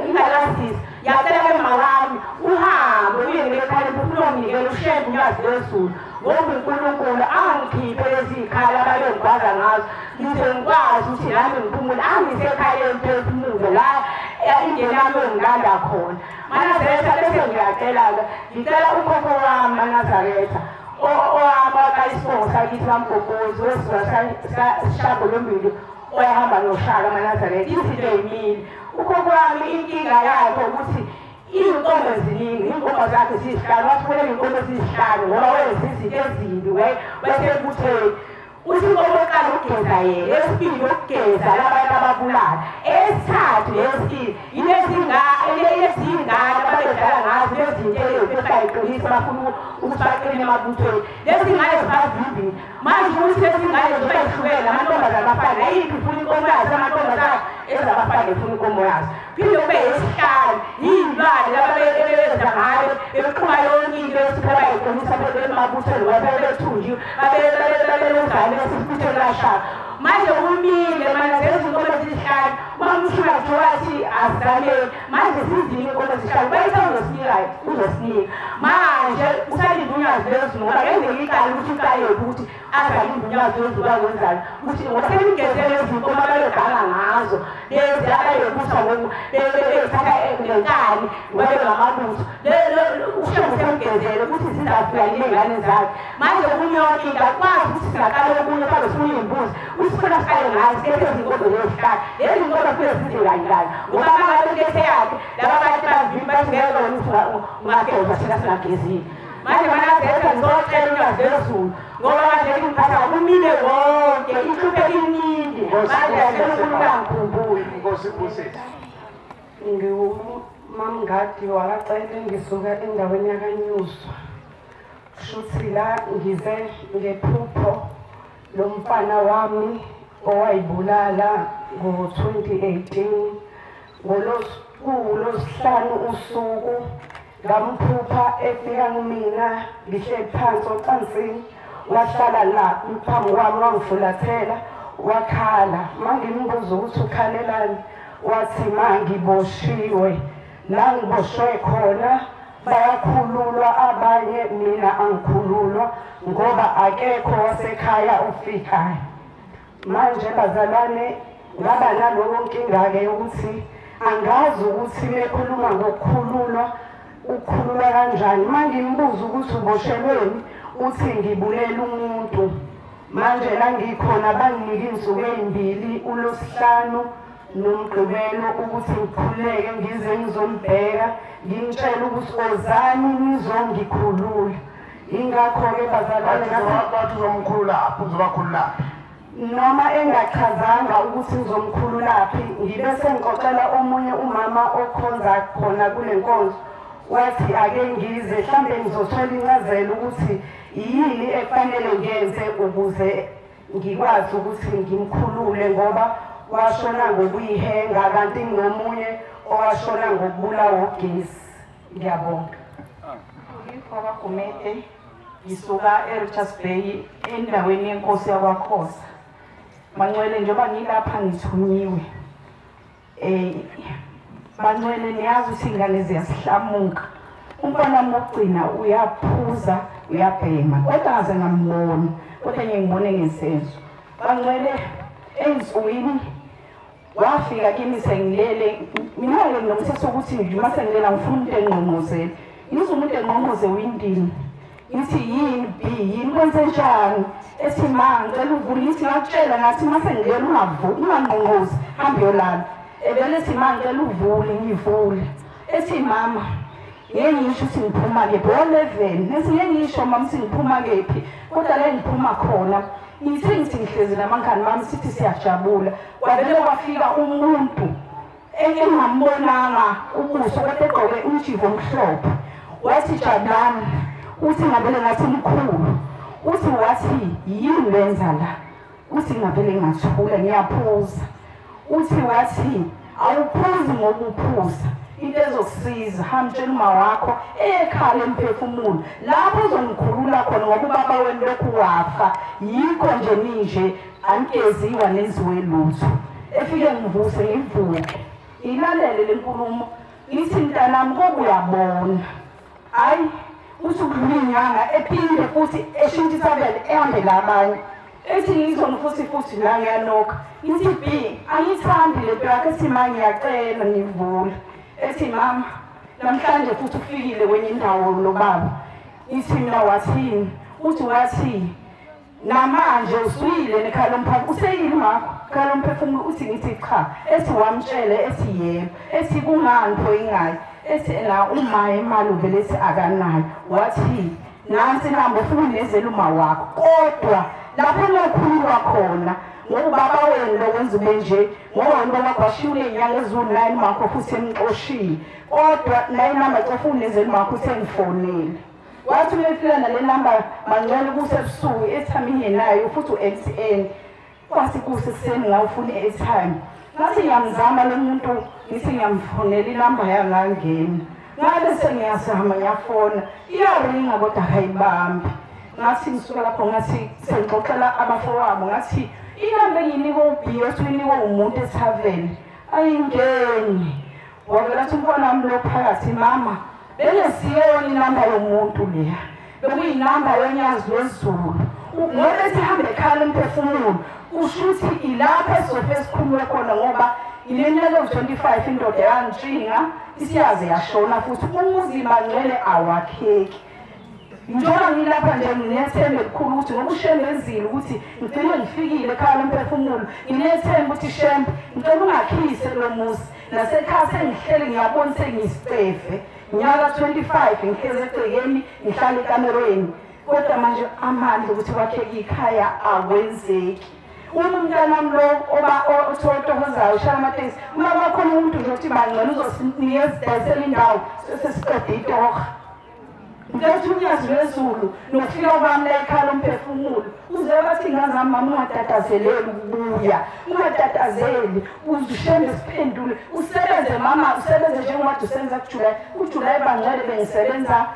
ingalasisi, ngiyacela-ke mama wami uhambe uye ngekhaya emphefumulo unginikele uShembe uNyazi lwezulu, ngoba uNkulunkulu angikhiphe lezi zikhali ababengigwaza ngazo, ngize ngikwazi ukuthi nami ngiphumule, angise ekhaya emphefumulo la ingane yami engilanda khona. MaNazaretha bese ngiyacela-ke, ngicela ukhokho wami maNazaretha owami wakayisibongo sakithi kaMgogozi wesizwa sishagolombili oyahamba noShaka maNazaretha, izinto ey'mile. Ukhokho wami inkinga yakhe ukuthi iy'nkomo ziningi, iy'nkomo zakhe ziyihlanu, watholela iy'nkomo eziyihlanu ngoba wenza izinto ezimbi wesekutheni. Uthi inkomo yokuqala ukugeza yena, eyesibili ukugeza labantu ababulala, eyesithathu yesibili yilezingane ababedlala ngazo lezinto ezibayiqinisa bafuna ukuthi baqine emabuthweni. Lezi ngane zibavimbile manje, ukuthi lezi ngane njengoba yihlukene amantombazane abafana, ayikho ifuna inkomo yazo, amantombazane ezabafana ifuna inkomo yazo. Phinde kube yesihlanu yiy'lwane laba bebenza ngayo bebeqhuma yonke into esiphe bayiqinisa emabuthweni ngoba bebethunjiwe babelozane esibuthweni kaShaka. Manje kumile manje lezinkomo ezihlanu wamshula nje wathi azizameni manje sizile iy'nkomo ezihlanu, bayithe uzosinika uzosinika. Manje usalinde uNyazi lwezulu ngoba ngenzeka iqala ukuthi iqale ukuthi azalinde uNyazi lwezulu bakwenzani ukuthi ngoba sebengezele lezinkomo ababeganga ngazo lezi abayebutha bebethatha ngenkani ngoba bengamabutho, uShembe semgezele ukuthi zizafika ney'ngane zakhe. Manje kunyonke into akwazi ukuthi singaqala okunye mhlawumbe sifuna iy'mbuzi, usifuna siqale ngazo silethe izinkomo zezihlanu, lezi nkomo kuye zize kanye kanye ngoba uma ngabe ulethe yakhe laba bantu bavimba bathi ngeke wena ukuthi ungagezwa thina singagezile. Manje maNazaretha ngizocela uNyazi lwezulu ngoba manje lingiphatha kumile konke inhluphe iningi, manje ngiyacela uNkulunkulu angikhumbule. Nkosi ibusise. NginguMamngadi wakaCele, ngisuka endaweni yakaNyuswa. Shuthi la ngize ngephupho lomfana wami owayibulala ngo-2018 ngolwesihlanu usuku. Ngamphupha efika kumina ngihleli phansi ocansini, wahlala la phambi kwami wangifulathela wakhala. Mangimbuza ukuthi ukhalelani, wathi ma ngiboshiwe, la ngiboshwe khona bayakhululwa abanye, mina angikhululwa ngoba akekho wasekhaya ofikayo. Manje bazalwane ngaba nalowo nkinga-ke yokuthi angazi ukuthi mekhuluma ngokukhululwa ukhululwa kanjani. Mangimbuza ukuthi uboshelweni, uthi ngibulela umuntu. Manje la ngikhona banginika iy'nsuku ey'mbili, uLwesihlanu noMgqibelo, ukuthi ngikhululeke ngize ngizombheka ngimtshele ukuthi ozani nizongikhulula. Ingakho-ke bazalwane bathi uzomkhululaphi, uzobakhululaphi noma engachazanga ukuthi ngizomkhululaphi. Ngibe sengixoxela omunye umama okhonza khona kule nkonzo, wathi ake ngize mhlambe ngizothola incazelo ukuthi yini ekufanele ngenze ukuze ngikwazi ukuthi ngimkhulule, ngoba washona ngokuyihenga kanti nginomunye owashona ngokubulawa ugesi. Ngiyabonga. NgingowakaGumede, ngisuka eRichards Bay endaweni yenkosi yakwaKhoza. Mancwele, njengoba ngilapha ngithunyiwe. Mancwele, niyazi ukuthi ingane ziyasihlamuka. Umfana wami wokugcina uyaphuza uyabhema kodwa ngaze ngambona kodwa ngiyibone ngesenzo. Bangcwele ensukwini wafika kimi sengilele mina-ke nginomthetho ukuthi nje uma sengilela ngifuna umuntu engqongqozele. Ngizwe umuntu engqongqoze windini. Ngithi yini B yini kwenze njani? Ethi ma ngicela uvule. Ngithi ngakutshela ngathi uma sengilela ungangqongqozi hambe uyolala. Evele ethi ma ngicela uvule ngivule. Ethi mama ngeke ngisho ukuthi ngiphuma kephi o-11. Ngithi ngeke ngisho mama ukuthi ngiphuma kephi kodwa la ngiphuma khona ngithi ngihlezi namangani bami sithi siyajabula. Kwavele kwafika umuntu engingambonanga ubuso kodwa egqoke umjivo omhlophe. Wathi jabulani. Uthi ngavele ngathi mkhulu. Uthi wathi yini wenza la? Uthi ngavele ngathula ngiyaphuza. Uthi wathi awuphuzi ngokuphuza into ezokusiza hamtshela uma wakho ekhala emphefumulo lapho uzongikhulula khona ngoba ubaba wenu lokhu wafa yikho nje ninje anikeziwa nenziwe lutho. Efike ngivuse ngivuke ilalele le nkulumo ngithi mntanami kobe uyabona. Hayi uthi ukudlula inyanga ephinde futhi eshintsha isabelo ehambe labanye. Ethi ngizona futhi la ngiyanokha. Ngithi B angithandi lento yakho. Ethi ma ngiyacela ngivule. Ethi mama namhlanje futhi ufikile kwenye indawo lo baba. Ngithi mina wathini? Uthi wathi namanje usuyile nekhala lomphefumulo useyile makho khala lomphefumulo. Uthi ngithi cha. Ethi wamtshele. Ethi yebo. Ethi kungani pho ingayi? Ethi la uma imali uvele ethi akanayo. Wathi nansi inamba ufuna unezela uma wakho kodwa lapho engakhululwa khona ngoba ubaba wenu lo wenza ube nje ngoba wena wakho washiya uney'nyanga eziwu-9 makho futhi emxoshile kodwa nayo inamba cofa unezela umakho usengifonile. Wathi uma efika nale namba mangcwele kusebusuku ethi ingenayo futhi u-MTN. Kwathi kusekuseni ngawufuna i-airtime. Ngathi ngiyamzama lo muntu ngithi ngiyamfonela inamba yangangena. Ngabe sengiyazama ngiyafona iyaringa kodwa akayibambi. Ngathi ngisuka lapho ngathi sengixoxela abafowabo ngathi inamba engiyinikwe u-B othi uyinikwe umuntu ethaveni ayingeni. Wavela athi umfana wami lo phakathi mama bengesiyona inamba yomuntu leya bekuyinamba yonyazi lwezulu. Ngoba ethi hambe ekhala umphefumulo kusho ukuthi ilapho esizofe sikhulule khona ngoba ineminyaka ewu-25 indoda yantshinga isiyaze yashona futhi umuzi bangcwele awakheki. Njengoba ngilapha nje nginethemba elikhulu ukuthi ngoba uShembe enzile ukuthi ngigcine ngifikile ekhaya lomphefumulo nginethemba ukuthi Shembe ngicela ungakhise lo muzi nasekhaya sengihleli ngiyabona sengiyisicefe. Nyaka 25 ngihlezi egcekeni ngihlala ekamerweni kodwa manje amandla ukuthi kwakheke ikhaya awenzeki. Uma umntanami lo oba othokozayo ushaya amatekisi uma bakhona umuntu nje othi bangcwele uzosinikeza indawo sesiqede itoha. Ngicela unyazi lwezulu nokufika kwami la ekhaya lomphefumulo uze bathi ingane zami mama ungatatazeleli ukubuya ungatatazeli uzushembe siphendule usebenze mama usebenze njengoba usebenza kuJuly. UJuly bangcwele bengisebenza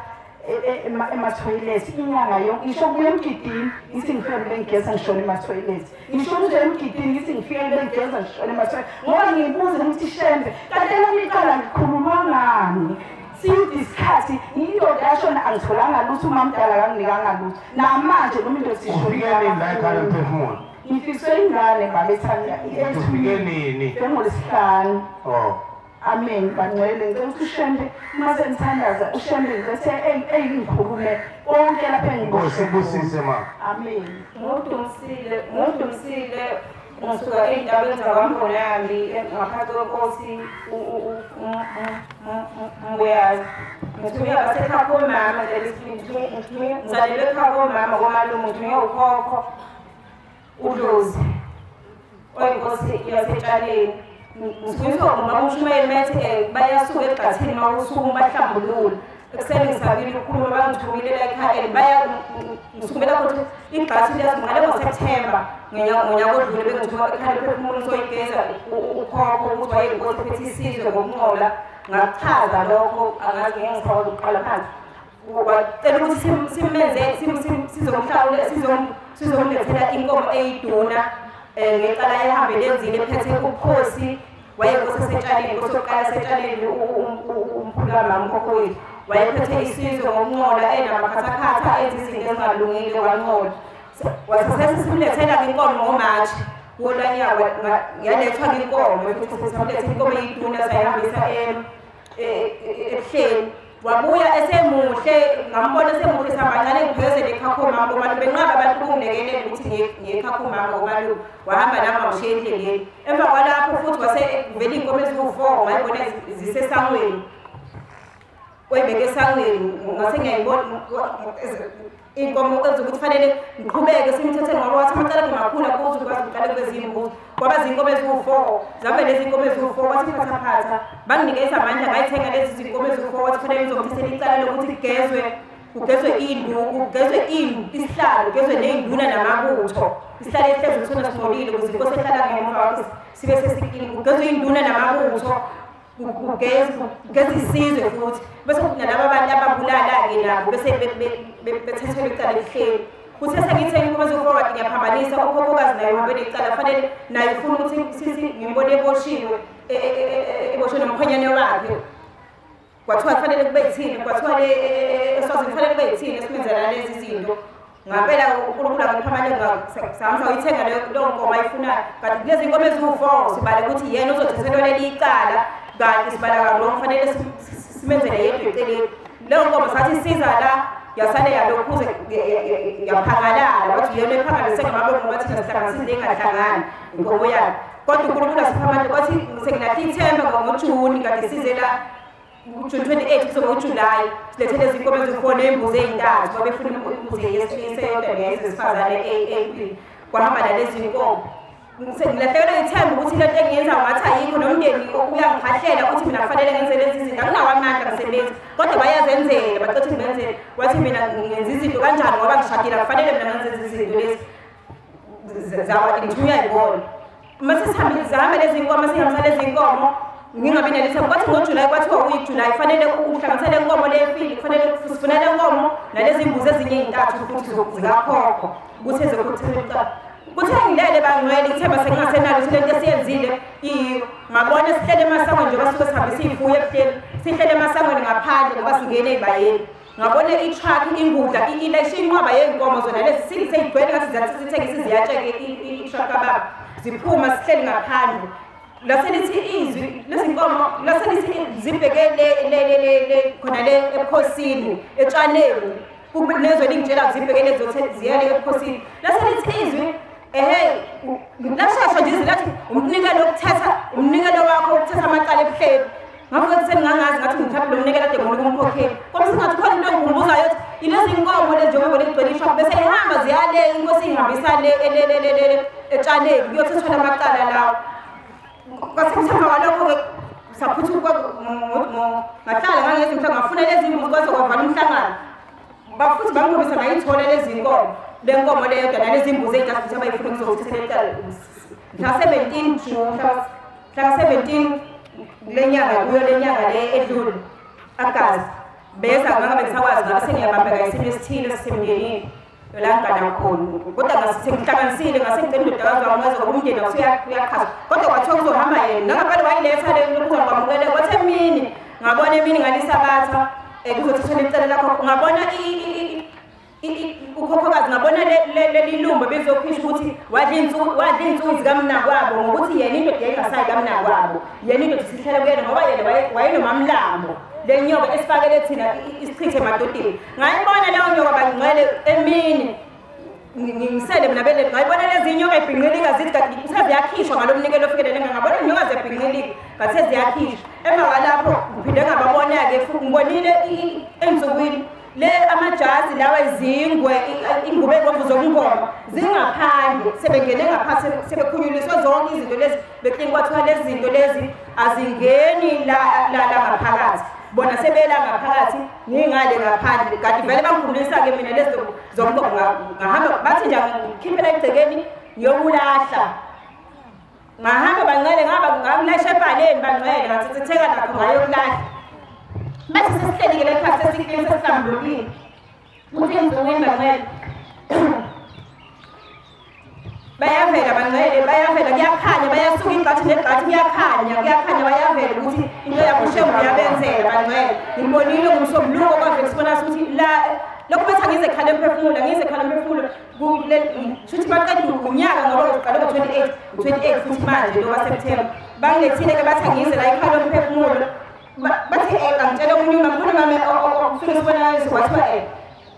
emathoyilethi inyanga yonke ngisho kuya emgidini ngithi ngifike bengigeza ngishona emathoyilethi ngisho nje emgidini ngithi ngifike bengigeza ngishona emathoyilethi ngoba ngibuza ukuthi Shembe kanti lami icala ngikhululwa ngani? Side isikhathi indoda yashona angitholanga lutho umamdala kanginikanga lutho namanje noma indoda Ufike nini la ekhaya lomphefumulo? Ngifiswe ingane baba ethanda Ufike nini? NgoLwesihlanu. Oh. Amen bangcwele ngicela ukuthi uShembe uma sengithandaza uShembe ngithe engikhulume konke lapha Nkosi ibusise ma. Amen. Ngudumsile ngisuka ey'ntabeni zakwaMbonambi ngaphansi kwenkosi Mbuyazi. Ngithunywe basekhaya komama ngizalelwe ekhaya komama komalume ngithunywe ukhokho uDlozi oyinkosi yasetshaleni. Ngithunyiswa ngumama uMshumayeli methi bayasuka egqathini uma usuku bahlambulula. Ekuseni ngisabile ukukhuluma bangithumile la ekhaya baya ngithumela ukuthi igqathi liyazingale ngoSepthemba ngonyaka odlule bengithuma ekhaya lomphefumulo soyigeza ukhokho ukuthi wayeyinkosi ephethe isizwe ngokunqola. Ngakuchaza lokho angazi ngeke ngisakwazi ukuqala phansi. Wacela ukuthi simenze sizomhlawula sizomlethela inkomo eyiduna ngecala ehambe lenzile ephethe ubukhosi wayeyinkosi esetshaleni inkosi yokuqala esetshaleni umkhulu kamama ukhokho wethu. Wayephethe isizwe ngokunqola enamakhathakhatha enza izinto ezingalungile wanqola. Wasesimlethela inkomo ngoMarch wolanyaka yalethwa inkomo futhi sesimlethe inkomo eyiduna sayihambisa ebuhleni. Wabuya esemuhle ngambona esemuhle sihamba ngiphezele ekhakho mama ngoba benqaba abantu ukungilekelela ukuthi ngiye ekhakho mama ngoba wahamba nami ngishiye endleleni. Emva kwalapho futhi wase kuvela iy'nkomo eziwu-4 ngayibona zisesangweni. Wayibeke esangweni ngase ngiyayibona inkomo ezokuthi fanele ngiqhubeke simthethele ngoba wathi amacala akhe makhulu akuze ukwazi ukuqala kube ziyimbuzi. Kwaba zinkomo eziwu-4 zavele izinkomo eziwu-4 wathi phathaphatha banginikeza amandla ngayithenga lezi zinkomo eziwu-4 wathi fanele ngizomthethela icala lokuthi kugezwe induku kugezwe isihlalo kugezwe ney'nduna namabutho. Isihlalo esihlezi kusona singcolile ukuze inkosi ehlala ngemuva kwakhe sibe sesikini kugezwe induna namabutho kugeza isizwe futhi bese kunalaba abantu ababulala-ke nabo bese bethethelwa icala ebuhleni. Kuthe sengithenga inkomo eziwu-4 ngiyaphambanisa ukhokhokazi naye uhambe necala fanele naye ufuna ukuthi sisi ngimbone eboshiwe eboshwe nomkhwenyane wakhe. Kwathiwa kufanele kube yithini kwathiwa le eSwazini kufanele kube yithini esimenzela lezi zinto. Ngampela uNkulunkulu akaphamane sahamba sayithenga leyo nkomo ayifunayo kanti kulezi nkomo eziwu-4 sibale ukuthi yena uzothethelwa leli icala kanti sibala kabi kufanele simenzele yedwa eceleni. Leyo nkomo sathi siza la yasale yalokhuze yaphangalala wathi yena ephangalise ngamabongo bathi sihlanganisile into engahlangani inkomo yakhe. Kodwa uNkulunkulu asiphamane kwathi sengilahle ithemba ngoJuni kade size la June 28 kuzoba uJuly silethe lezi nkomo eziwu-4 ney'mbuzi ey'ntathu babefuna imbuzi yesilisa eyodwa neyesifazane eyimpilo kwahamba nalezi nkomo. Ngilahlekelwe ithemba ukuthi lento engiyenzayo ngathi ayikho nomndeni uyangikhahlela ukuthi mina kufanele ngenze lezi zinto anginawo amandla ngisebenzi kodwa bayazenzela bacethe ngibenzele wathi mina ngenza izinto kanjani ngoba ngishadile kufanele mina ngenze lezi zinto lezi zawa ngithunywa yibona. Mase sihambile zihamba lezi nkomo sihambisa lezi nkomo ngingabi nalethemba kwathi ngoJuly kwathiwa uyiJuly kufanele uhlanganisele inkomo lefili kufanele sifunele inkomo nalezi mbuzi ezinye ey'ntathu futhi zikakhokho ukuthi ezokuthetha icala. Kuthe ngilele bangcwele ithemba sengingasenalo ukuthi lento esiyenzile ngabona sihlele emasangweni njengoba suke sihambisa iy'fuyo ebuhleni sihlele emasangweni ngaphandle ngoba singene ey'bayeni. Ngabona i-truck ingudla ilayishe inqwaba yey'nkomo zona lezi seyigcwele ngathi zithengisa ziyatsheke i-truck kababa ziphuma sihleli ngaphandle. Laselithi izwi lezinkomo laselithi zibheke le khona le ebukhosini etshaneni kunezwe lingitshela zibheke lezo ziyale ebukhosini. Laselithi izwi ehe lashasha nje izwi lathi umnikelo wokuthatha umnikelo wakho wokuthatha amacala ebuhleni. Ngakho sengingangazi ngathi ngithathe lo mnikelo kade ngifuna ukumkhokhela kodwa singathi khona into engikhumbuzayo ukuthi ilezi nkomo lezi njengoba ligcwele ishop bese ihamba ziyale inkosi ihambisa le etshaneni kuyothathwa amacala lawo. Kwasekuthemba kwalokho-ke saphuthuka ngahlala ngangenza umhlangano ngafuna lezi mbuzi kwaze kwavala umhlangano. Bafuthi bangikhombisa ngayithola lezi nkomo le nkomo leyo nalezi mbuzi ey'ntathu futhi abayifuna ukuzothathela icala mhla 17 June mhla 17 kule nyanga kuyo le nyanga le edlule agazi beza ngabe ngisakwazi ngabe sengiyabambeka isimo esithile sisemndenini la ngigana khona kodwa ngasengihlanganisile ngase ngicela indodakazi wami waze ngoba umndeni uyachaza kodwa kwathiwa kuzohamba yena nangaphambi wayiletha le kuzokwamukela kwathi emini ngabona emini ngalisabatha kuzothathwa icala lakho ngabona ukhokhokazi ngabona leli lumbo bezokhishwa ukuthi wadla insuku zikamnakwabo ngokuthi yena indoda yayingasayi kamnakwabo yena indoda isihlala kuyena ngoba yena wayenomamlambo le nyoka esifakele thina isichithe emadodeni. Ngayibona leyo nyoka bangcwele emini ngisele mina bele ngayibona lezi nyoka ibhinqilika zithi kanti seziyakhishwa ngalo mnikelo ofikelele ngabona inyoka ziyabhinqilika ngathi seziyakhishwa. Emva kwalapho ngiphinde ngababona-ke futhi ngibonile ensukwini le amajazi lawa izingwe ingubo ebomvu zokungoma zingaphandle sebengene ngaphansi sebekhunyuliswe zonke izinto lezi beklini kwathiwa lezi zinto lezi azingeni la ngaphakathi bona sebela ngaphakathi ngingale ngaphandle kanti vele bangikhululisa-ke mina lezi zomngoma ngahamba bathi nje ngikhiphela egcekeni ngiyokulahla. Ngahamba bangcwele ngaba ngakulayisha ebhaleni bangcwele ngathetheka nakho ngayokulahla. Mase sesihleli-ke le khathi sesiklini sesihlambulukile kuthi ensukwini bangcwele Bayavela bangcwele, bayavela, kuyakhanya, bayasuka igqathi negqathi, kuyakhanya, kuyakhanya, bayavela ukuthi into yakuShembe uyabenzela bangcwele. Ngibonile ngomsombuluko kwavela sibona ukuthi la lokhu bethi angize ekhala emphefumulo, angize ekhala emphefumulo shuthi baqeda unyaka ngoba uqale ngo-28, 28 futhi manje lo waSeptember. Bangilethile-ke bathi angize la ekhala emphefumulo. Bathi angitshela omunye umama, khona umama ufike isibonakaliso kwathiwa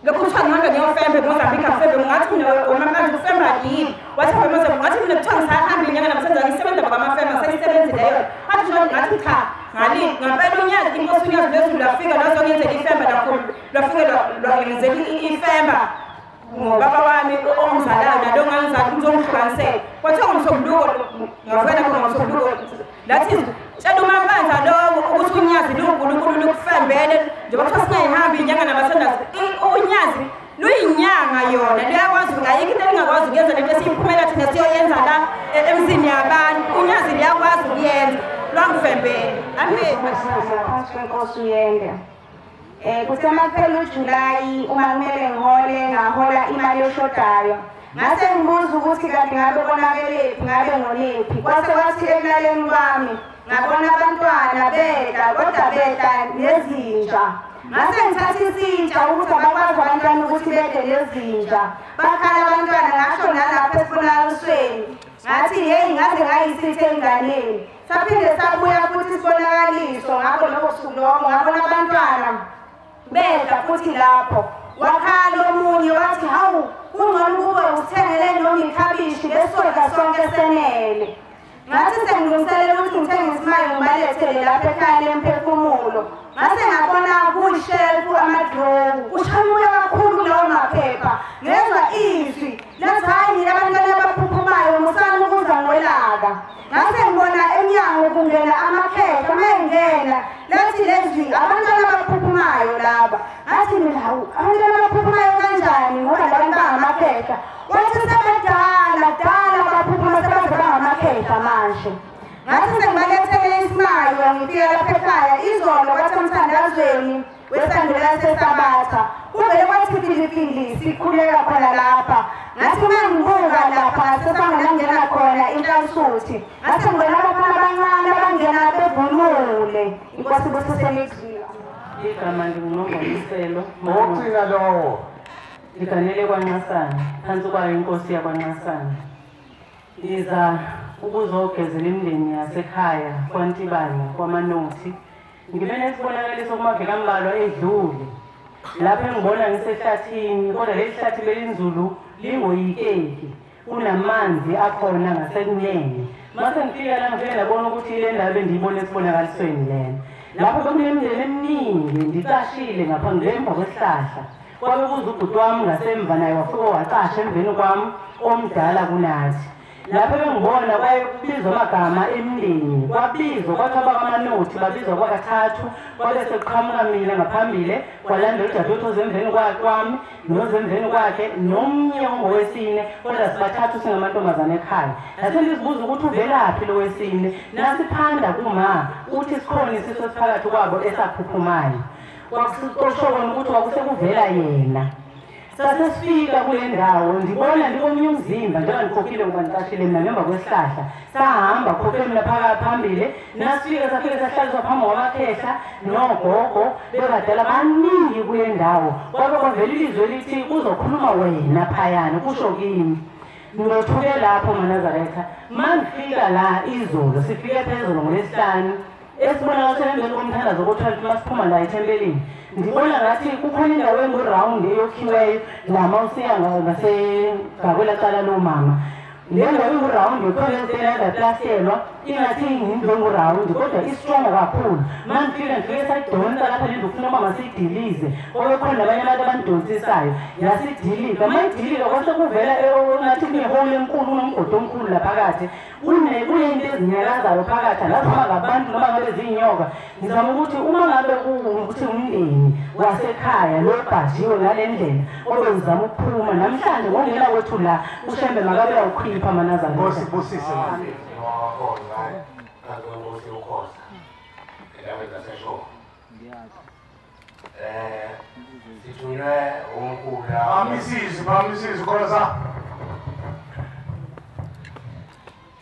lokhu kuthiwa ngihamba ngiyofembe eMozambique, angifembe. Ngathi mina umama ufemba yini? Wathi hamba eMozambique. Ngathi mina kuthiwa ngisahamba inyanga namhlanje ngisebenza kwamafembe, ngisayisebenzi leyo. Wathi ngathi cha, ngali ngampela unyaka inkosi uNyazi lwezulu lwafika lwazongenzela ifemba lwafike lwangenzela ifemba ngobaba wami ongizalayo nalo ongangizali uzongihlukanisela. Kwathiwa ngomsombuluko ngafika khona ngomsombuluko lathi tshela uMambanza lowo ukuthi uNyazi luwuNkulunkulu lukufembele njengoba kuthiwa singayihambi inyanga namathandazo. UNyazi luyinyanga yona, luyakwazi, ayikho into elingakwazi ukuyenza lento esiyiphumela thina siyoyenza la emzini yabantu. UNyazi luyakwazi ukuyenza, lwangifembele. Amen. Phansi kwenkosi uyende. Kuthe makuphela uJulayi uma kumele ngihole, ngahola imali eshodayo. Ngase ngibuza ukuthi kanti ngabe konakelephi, ngabe ngonephi. Kwase kwathi ekulaleni kwami ngabona abantwana bedla, kodwa bedla nezinja. Ngase ngithatha isitsha ukuthi abakwazi abantwana ukuthi bedle nezinja. Bakhala abantwana, ngasho nalapha esibonakalisweni. Ngathi hey, ngaze ngayisitha enganeni. Saphinde sabuya futhi isibonakaliso ngabo lobo suku lobo, ngabona abantwana bedla futhi lapho. Wakhala omunye wathi hawu, kungcono ukube uthengele noma ikhabishi besodla sonke senele. Ngathi sengilungiselela ukuthi ngithenge isimali ngibalethele lapha ekhaya lemphefumulo. Ngase ngabona kuyishelfu amadrowu, kushamuka kakhulu lawo maphepha. Ngezwa izwi lathi hayi nina abantwana abaphuphumayo musani ukuza ngolaka. Ngase ngibona emnyango kungena amakhehla, uma engena lathi lezwi abantwana abaphuphumayo laba. Ngathi mina hawu, abantwana abaphuphumayo kanjani ngoba labantu bangamakhehla? Wathi sebedala dala baphuphuma sebaze bangamakhehla manje. Ngathi sengibalethele isimayo ngifika lapha ekhaya izolo kwathi emthandazweni wesandulela seSabatha kuvele kwathi filifili sikhuleka khona lapha. Ngathi uma ngibuka lapha sesangena ngena khona inhlansuthi, ngathi ngibona abafana abancane abangena bevunule. Inkosi ibusise nikuzwile. Igama ndinguNongomiselo. Ngokugcina lowo. Ndiganele kwaNxasana, phantsi kwayo inkosi yakwaNxasana. Ndiza ukuzogezela imindeni yasekhaya kwaNtibane, kwaManothi. Ngibe nesibonakaliso kumaviki ambalwa edlule lapho engibona ngisehlathini, kodwa leli hlathi belinzulu lingoyikeki, kunamanzi akhona ngasekunene. Mase ngifika la ngifike ndabona ukuthi ile ndawo bendiyibona esibonakalisweni lena. Lapho bekunemindeni eminingi ndicashile ngapha ngemva kwesihlahla. Kwabe kuza ubhuti wami ngasemva naye wafika wacasha emveni kwami omdala kunathi. Lapho bengibona kwaye kubizwa amagama emindeni, kwabizwa kwathiwa abakaManothi babizwa kwakathathu, kwabe sekuqhamuka mina ngaphambili, kwalandela udadewethu ozemveni kwami nozemveni kwakhe nomnye ongowesine, kodwa sibathathu singamantombazane ekhaya. Ngase ndizibuza ukuthi uvelaphi lo wesine, nasiphanda kuma uthi sikhona isisu esiphakathi kwabo esaphuphumayo. Kwakusho kona ukuthi kwakusekuvela yena. Sasesifika kule ndawo ndibona ndikomnye umzimba njengoba ndikhokhile ngoba ndicashile mina ngemva kwesihlahla. Sahamba khokhe mina phakathi phambili, nasifika safike sahlaliswa phambi kwamakhehla nogogo bebadala baningi kule ndawo. Kwabe kwavela ilizwi elithi kuzokhuluma wena phayana, kusho kimi. Ngothuke lapho maNazaretha. Mangifika la izolo, sifike phezulu ngoLwesihlanu. Esibonakalisweni emveni komthandazo ko-12 masiphuma la ethempelini, ndibona ngathi kukhona indawo engurawundi eyokhiweyo lama usiya ngasegakwela cala lomama. Le ndawo engurawundi yokhona ezitena yaplaselwa ingathi yindlu engurawundi kodwa istrongo kakhulu. Mangifika ngifike sayidonsa lapha le ndlu kufuna uba masiyidilize, kwabe khona nabanye abantu abandidonsisayo, yasidilika. Mayidilika kwase kuvela ngathi kunehole enkulu, kunomgodi omkhulu laphakathi, kunento ezinyakazayo phakathi, angazi noma ngabantu noma ngabe zinyoka. Ngizama ukuthi uma ngabe ukuthi umndeni wasekhaya lo bhajiwe ngale ndlela obe uzama ukuphuma namhlanje ngokungena kwethu la uShembe makabe awukhipha maNazaretha. Nkosi ibusise manje. Wakhona kaNkosi ukhoza endaweni zaseshoba. Sithunywe unkula. Bamisizwe, bamisizwe khoza.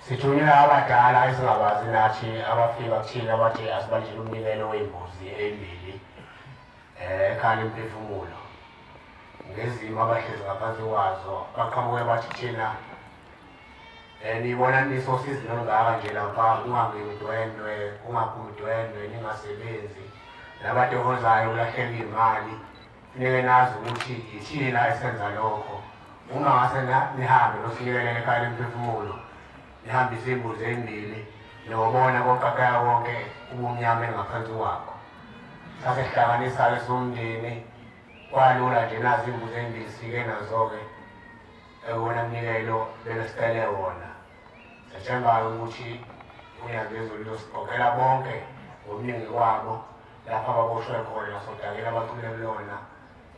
Sithunywe abadala esingabazi nathi abafika kuthina bathi asibalishele umnikelo wembuzi embili ekhaya lemphefumulo. Ngezimo abahlezi ngaphansi kwazo baqhamuke bathi thina nibona nisosizini olungaka nje lapha kungangeni kungaphumi udwendwe ningasebenzi nabatohozayo kulahleka imali funeke nazi ukuthi yithina esenza lokho. Uma ngase nihambe nosikelela ekhaya lemphefumulo nihambise imbuzi embili niyobona konke konke ubumnyama engaphansi kwakho. Sasehlanganisa-ke somndeni kwalula nje nazi imbuzi embili sike nazo-ke ewona mnikelo bebesicele wona. Sethemba-ke ukuthi uNyazilwezulu luzosiqoqela bonke ngobuningi kwabo lapho ababoshwe khona nasodakeni abacule kulona.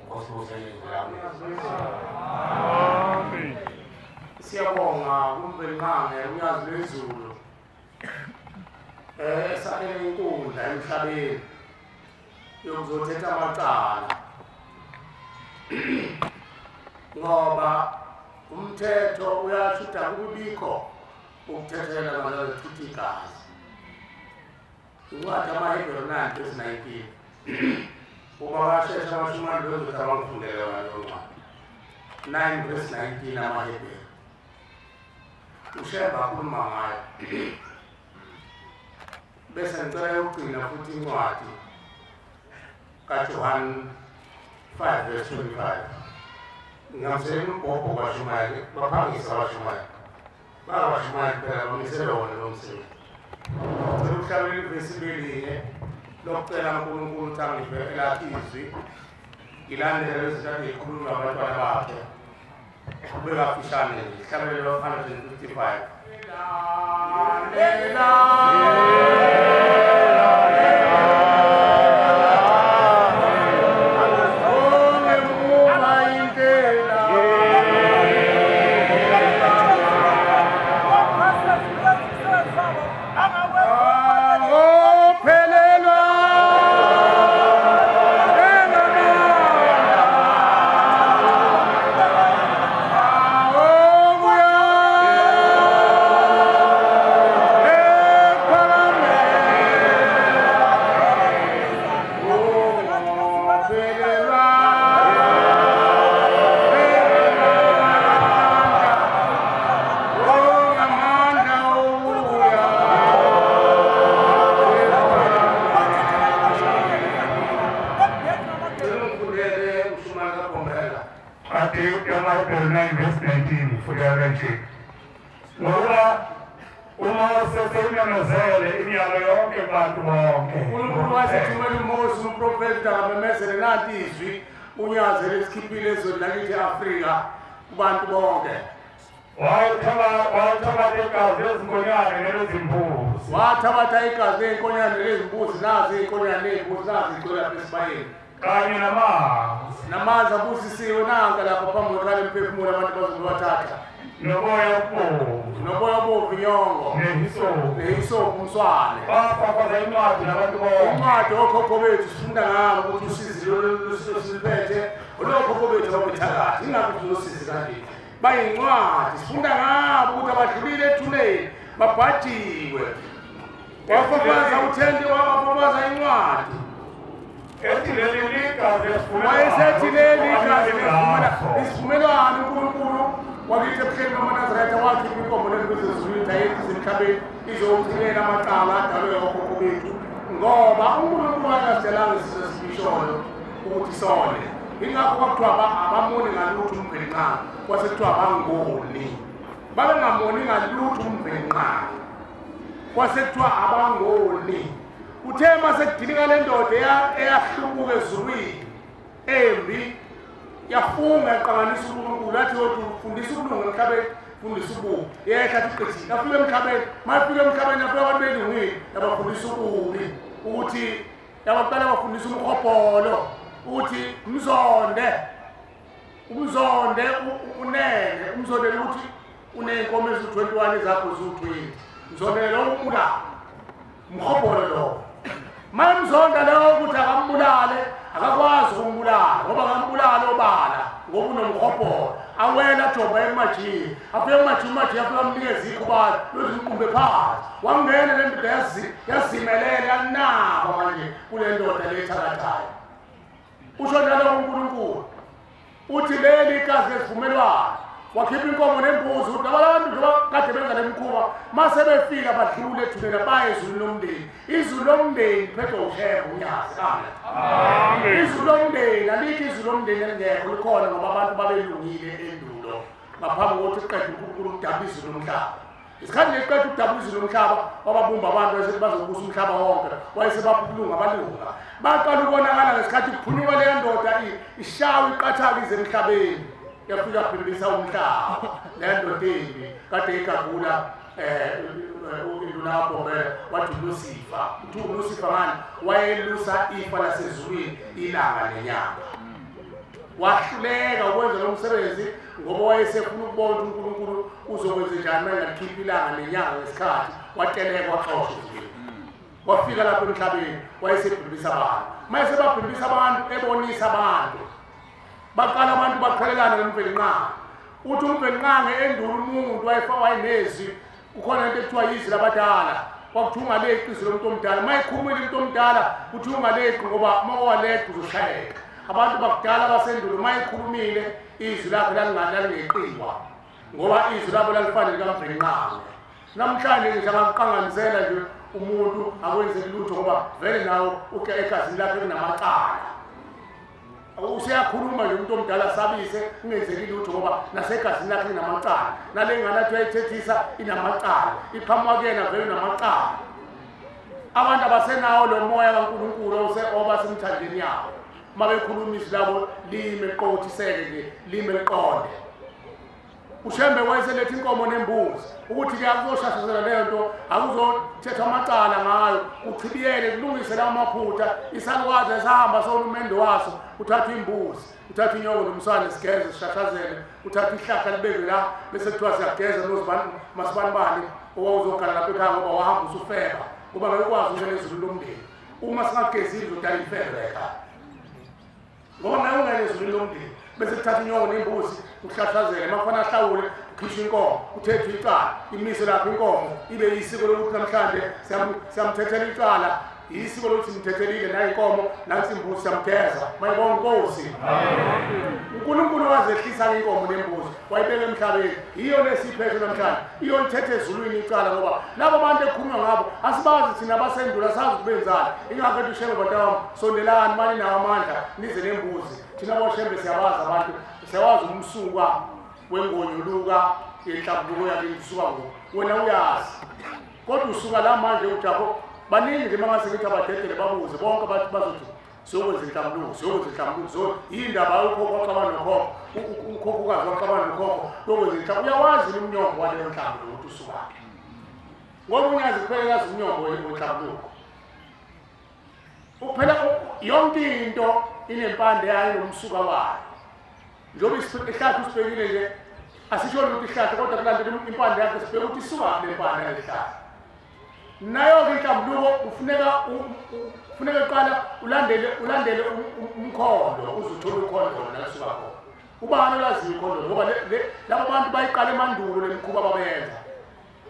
Inkosi ibusise lami. Amen. Siyabonga kuMvelinqangi uNyazilwezulu esakhele inkundla emhlabeni yokuzothetha amacala ngoba umthetho uyasho ukuthi akubikho ukuthethelela ngalolu igazi. Incwadi yamaHebheru 9 verse 19 uma bashesha abashumayeli bezothi abangifundele yona leyo ncwadi. 9 verse 19 amaHebheru uShembe akhuluma ngayo. Bese ngicela yokugcina futhi incwadi kaJohn 5 verse 25. Ngingamsela umbhobho kwashumayeli, baphangisa abashumayeli. Bangabashumayeli phela bamisele wona lo msebenzi. Ngicela ukuhlabela ivesi belinye lokucela uNkulunkulu ukuthi angiphe elakhe izwi ngilandele lezi zinto ezikhulunywa abantwana bakhe. Kube kafishane nje, ihlabelelo 155. Ngoba uMose seyimemezele imiyalo yonke kubantu bonke. uNkulunkulu wasethumela uMose umprofeti akamemezele nanti izwi uNyazi lesikhiphile ezweni lakithi e-Afrika kubantu bonke. Wathabatha igazi lezinkonyane nelezimbuzi. Wathabatha igazi lezinkonyane nelezimbuzi, nazi izinkonyane nezimbuzi, nazi zigcwele lapha esibayeni. Kanye namanzi. Namanzi abusisiwe nanka lapha phambi kwekhala emphefumulo abantu bazobathatha. Noboya obomvu. Noboya obomvu inyongo. Nehisophu. Nehisophu umswane. Bafafaza incwadi nabantu bonke. Incwadi okhokho bethu sifunda ngabo ukuthi usizi loluphethe olokhokho bethu ababethakathi ingakho sizosizi kanje. Bayincwadi sifunda ngabo ukuthi abadlulile ethuneni babhajiwe. Wafafaza uthende wafafaza incwadi. Ethi leli igazi lesivumelwano. Wayesethi leli igazi lesivumelwano uNkulunkulu wakithi ebuhleni bamaNazaretha wakhipha inkomo lembuzi ezulwini ayehlisa emhlabeni izowuchilela amacala adalwe okhokho bethu ngoba uNkulunkulu akasidelanga isizwe esibishoyo ukuthi sone. Ingakho kwakuthiwa abamoni ngalutho uMvelinqangi, kwase kuthiwa abangoni. Babengamoni ngalutho uMvelinqangi, kwase kuthiwa abangoni. Uthe mase kudilika le ndoda eyahlubuka ezulwini embi yafunga yaqanganisa uNkulunkulu yathi yothi ufundisa ukulunga emhlabeni, fundisa ububi. Yehla athi qithi yafika emhlabeni, mayifika emhlabeni yafika abantu belungile yabafundisa ububi ukuthi yabaqala bafundisa umhobholo ukuthi mzonde umzonde unene umzondele ukuthi uney'nkomo eziwu-21 ezakho ziwu-20 mzondele umbulale umhobholo lowo. Mayemzonda lowo ukuthi akambulale akakwazi ukumbulala ngoba akambulala obala ngoba unomhobholo. Awela joba emajiya. Afike emajiya umajiya afika amnikeza ikhubalo lothi uqumbe phansi. Wangena le ndoda yazimelela yanaba manje kule ndoda le ethakathayo. Usho njalo uNkulunkulu. Uthi leli igazi lesivumelwano. Wakhipha inkomo nembuzi ukuthi laba bantu njengoba kade benza le mkhuba mase befika badlule ethuneni baye ezulwini lomndeni. Izulu lomndeni phethwe uShembe uNyazi. Amen. Izulu lomndeni alikho izulu lomndeni elingekho likhona ngoba abantu babelungile endulo ngaphambi kokuthi kuqede uNkulunkulu ukudabula izulu lomhlaba. Isikhathi leqeda ukudabula izulu lomhlaba wababumba abantu bese bazobusa umhlaba wonke wayesebapha ukulunga abalunga. Baqala ukubonakala ngesikhathi kuphunyuka leya ndoda ishawa iqathaka ize emhlabeni. Yafika philisa umhlaba le ndoda embi kade igagula induna kaBhombela wathi uLucifer. Uthi uLucifer ngani? Wayelusa ifa lasezulwini ilanga nenyanga. Wahluleka ukwenza lo msebenzi ngoba wayesefuna ukubona uNkulunkulu uzokwenza njani uma engakhipha ilanga nenyanga ngesikhathi. Wateleka waxoshwa ezulwini. Wafika lapho emhlabeni wayesebhubhisa abantu. Uma esebabhubhisa abantu ebonisa abantu baqala abantu baqhelelana noMvelinqangi. Uthi uMvelinqangi endulo umuntu wayenezwi kukhona into ekuthiwa yizwi labadala. Kwakuthiwa ungaleqi izwi lomuntu omdala. Uma ekhulumile umuntu omdala kuthiwa ungaleqi ngoba uma waleqa uzoshayeka. Abantu bakudala basendulo uma ekhulumile izwi lakhe lalingeqiwa ngoba izwi labo lalifanele likaMvelinqangi. Namhlanje ngisho angakuqanganisela nje umuntu akwenzeki lutho ngoba vele nawo egazini lakhe kunamacala. Useyakhuluma nje umuntu omdala sabise kungenzeki lutho ngoba nasegazini lakhe inamacala. Nale ngane athi uyayithethisa inamacala. Iqhamuka kuyena vele inamacala. Abantu abasenawo lo moya kaNkulunkulu obasemthandeni yabo. Uma bekhuluma izwi labo lime liqothiseke nje lime liqonde. uShembe wayeseletha inkomo nembuzi ukuthi ke akuzoshashazela leyo nto akuzothethwa amacala ngayo uchibiyele kulungise lawo maphutha. Isalukwazi esahamba sona umendo waso uthatha imbuzi uthatha inyoko nomsane sigeze sishashazele uthatha ihlahla libekwe la bese kuthiwa siyageza nosibanibani owawuzogala lapha ekhaya ngoba wahamba usufeba ngoba ngeke ukwazi ukungena ezulwini lomndeni. Uma singagezile uzodala imfebo ekhaya ngoba naye ungena ezulwini lomndeni. Bese kuthatha inyoko nembuzi uhlashazele makhona ahlawule ukhishwe inkomo uthethwe icala imise lapho inkomo ibe isiko lokuthi namhlanje siyamthethela icala isiko lokuthi simthethelile nayo inkomo nansi imbuzi siyamgeza mayibonga inkosi. uNkulunkulu wazehlisa inkomo nembuzi wayibeka emhlabeni. Iyo lesiphethe namhlanje iyo lithethe ezulwini icala ngoba labo bantu ekukhulunywa ngabo asibazi thina abasendula sazi ukubenzani. Ingakho ethi uShembe bantu sondelani mani nawo amandla nize nembuzi. Thina boShembe siyabazi abantu siyawazi umsuka wengonyuluka yenhlambuluko yakini usuka ngo wena uyazi kodwa usuka la manje ujaho baningi nje mangase ngithi abadedele babuze bonke bathi bazothi siyokwenza inhlambuluko siyokwenza inhlambuluko yindaba ukhokho waxabana nokhokho ukhokhokazi waxabana nokhokho lokwenza inhlambuluko. Uyawazi umnyombo waleyo nhlambuluko ukuthi usukaphi ngoba unyazi kuphela yazi umnyombo wenhlambuluko. Uphela yonke into inempande yayo nomsuka wayo. Njengoba isihlahla usibhekile nje asisho ukuthi isihlahla kodwa kulandela impande yakhe sibheke ukuthi isuka le mpande yesihlahla. Nayo-ke inhlambuluko kufuneka kuqala ulandele umkhondo uze uthole ukhondo lona lisuka khona. Ubani olaziyo ukhondo ngoba labo bantu bayiqala emandulo le mikhuba babeyenza.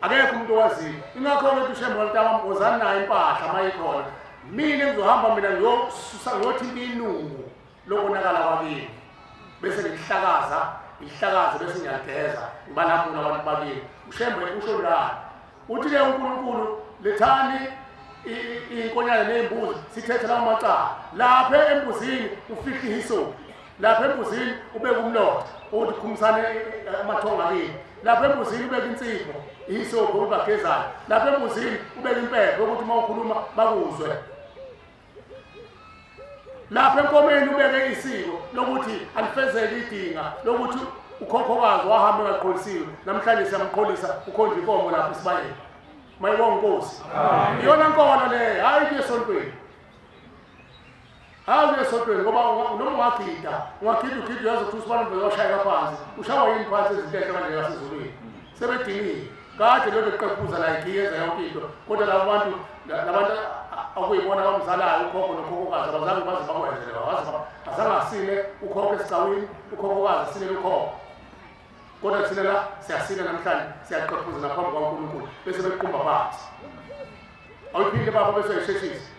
Akekho umuntu owaziyo. Ingakho-ke uthi uShembe wami wozani nayo impahla uma ikhona. Mina ngizohamba mina ngiyothinta inungu lokonakala kwakini bese ngihlakaza bese ngiyageza ngibalamula abantu bakini. uShembe usho njalo. Uthi-ke uNkulunkulu lethani inkonyane ney'mbuzi sithethe lawo macala. Lapha embuzini ufihle ihisophi, lapha embuzini ubeke umlotha ukuthi kukhumisane amathongo akini, lapha embuzini ubeke insipho ihisophi ukuthi bagezane, lapha embuzini ubeke impepho ukuthi uma ukhuluma bakuzwe, lapha enkomeni ubeke isiko lokuthi alifezeke idinga lokuthi ukhokhokazi wahamba engaqolisiwe namhlanje siyamqolisa ukhonje inkomo lapha esibayeni. Mayibonga inkosi. Iyona nkolo le hayi kuye esontweni. Hayi kuye esontweni ngoba noma ungagida ugida uyazi ukuthi usibana uyoshayeka phansi ushawa yini phansi izinto ezinhle kanje yasezulwini. Sebediniwe kade lokho eqephuza la igiyeza yonke into kodwa labo bantu labantu akuyibona abamzalayo ukhokho nokhokhokazi abazange baze bakwenze leyo azange asile ukhokho esigcawini ukhokhokazi asinele ukhokho. Kodwa thina la siyasina namhlanje siyaqephuza naphambi kwaNkulunkulu bese bequmba phansi. Awuphinde baba bese uyisheshisa.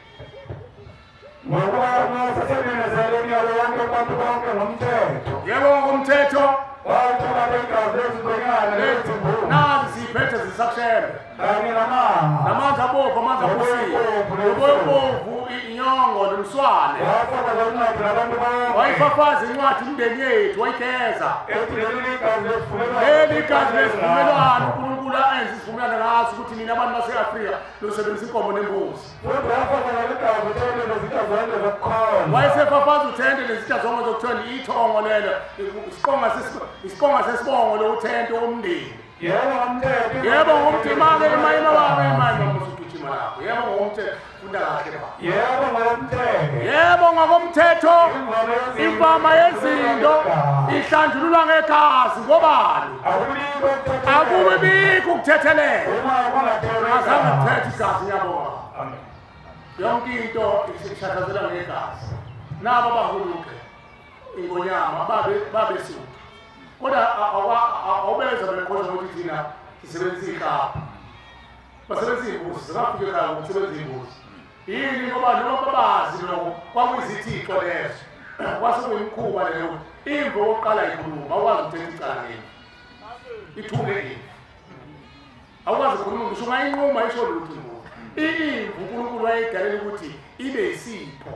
Ngokuba sesebenzele imiyalo yonke kubantu bonke ngomthetho. Yebo ngomthetho. Wathola igazi lezinkonyane lezimbuzi. Nazi siphethe zisakushembe. Kanye namanzi. Namanzi abovu, amanzi aphusile. Ubovu, inyongo nomswane. Wafafaza incwadi nabantu bonke. Wayifafaza incwadi imindeni yethu, wayigeza. Ethi leli igazi lesivumelwano. Leli igazi lesivumelwano uNkulunkulu ayenza isivumelwano ngaso ukuthi nina abantu base-Afrika losebenzisa inkomo nembuzi. Futhi wafafaza igazi uthende nezitsha zonke zokukhonza. Wayesefafaza uthende nezitsha zonke zokuthonda ithongo lelo. Isiqonga sesibongo lo uthente umndeni. Yebo ngomthetho. Yebo ngomthetho imake imake usugijima lapho. Yebo ngomthetho funda kahle baba. Yebo ngomthetho. Yebo ngokomthetho imvama yezinto ihlanjululwa ngegazi ngobani? Akubikho ukuthethelela. Azange kuthethe igazi ngiyabonga. Amen. Yonke into ishathazela ngegazi. Nabo abahuluke ingonyama babesuka. Kodwa awubeza bekhona ukuthi thina sisebenzisa ikapa. Basebenzisa imbuzi, singafika ekhaya ngokusebenzisa imbuzi. Yini ngoba noma babazi lokho kwakuyizithixo lezo. Kwase kuyimkhuba leyo ukuthi imvu oqala ikhuluma awukwazi ukuthetha icala ngemvu. Ithule imvu. Awukwazi ukukhuluma ngisho ungayinquma isho lutho imvu. Imvu uNkulunkulu wayeyidalela ukuthi ibe isipho.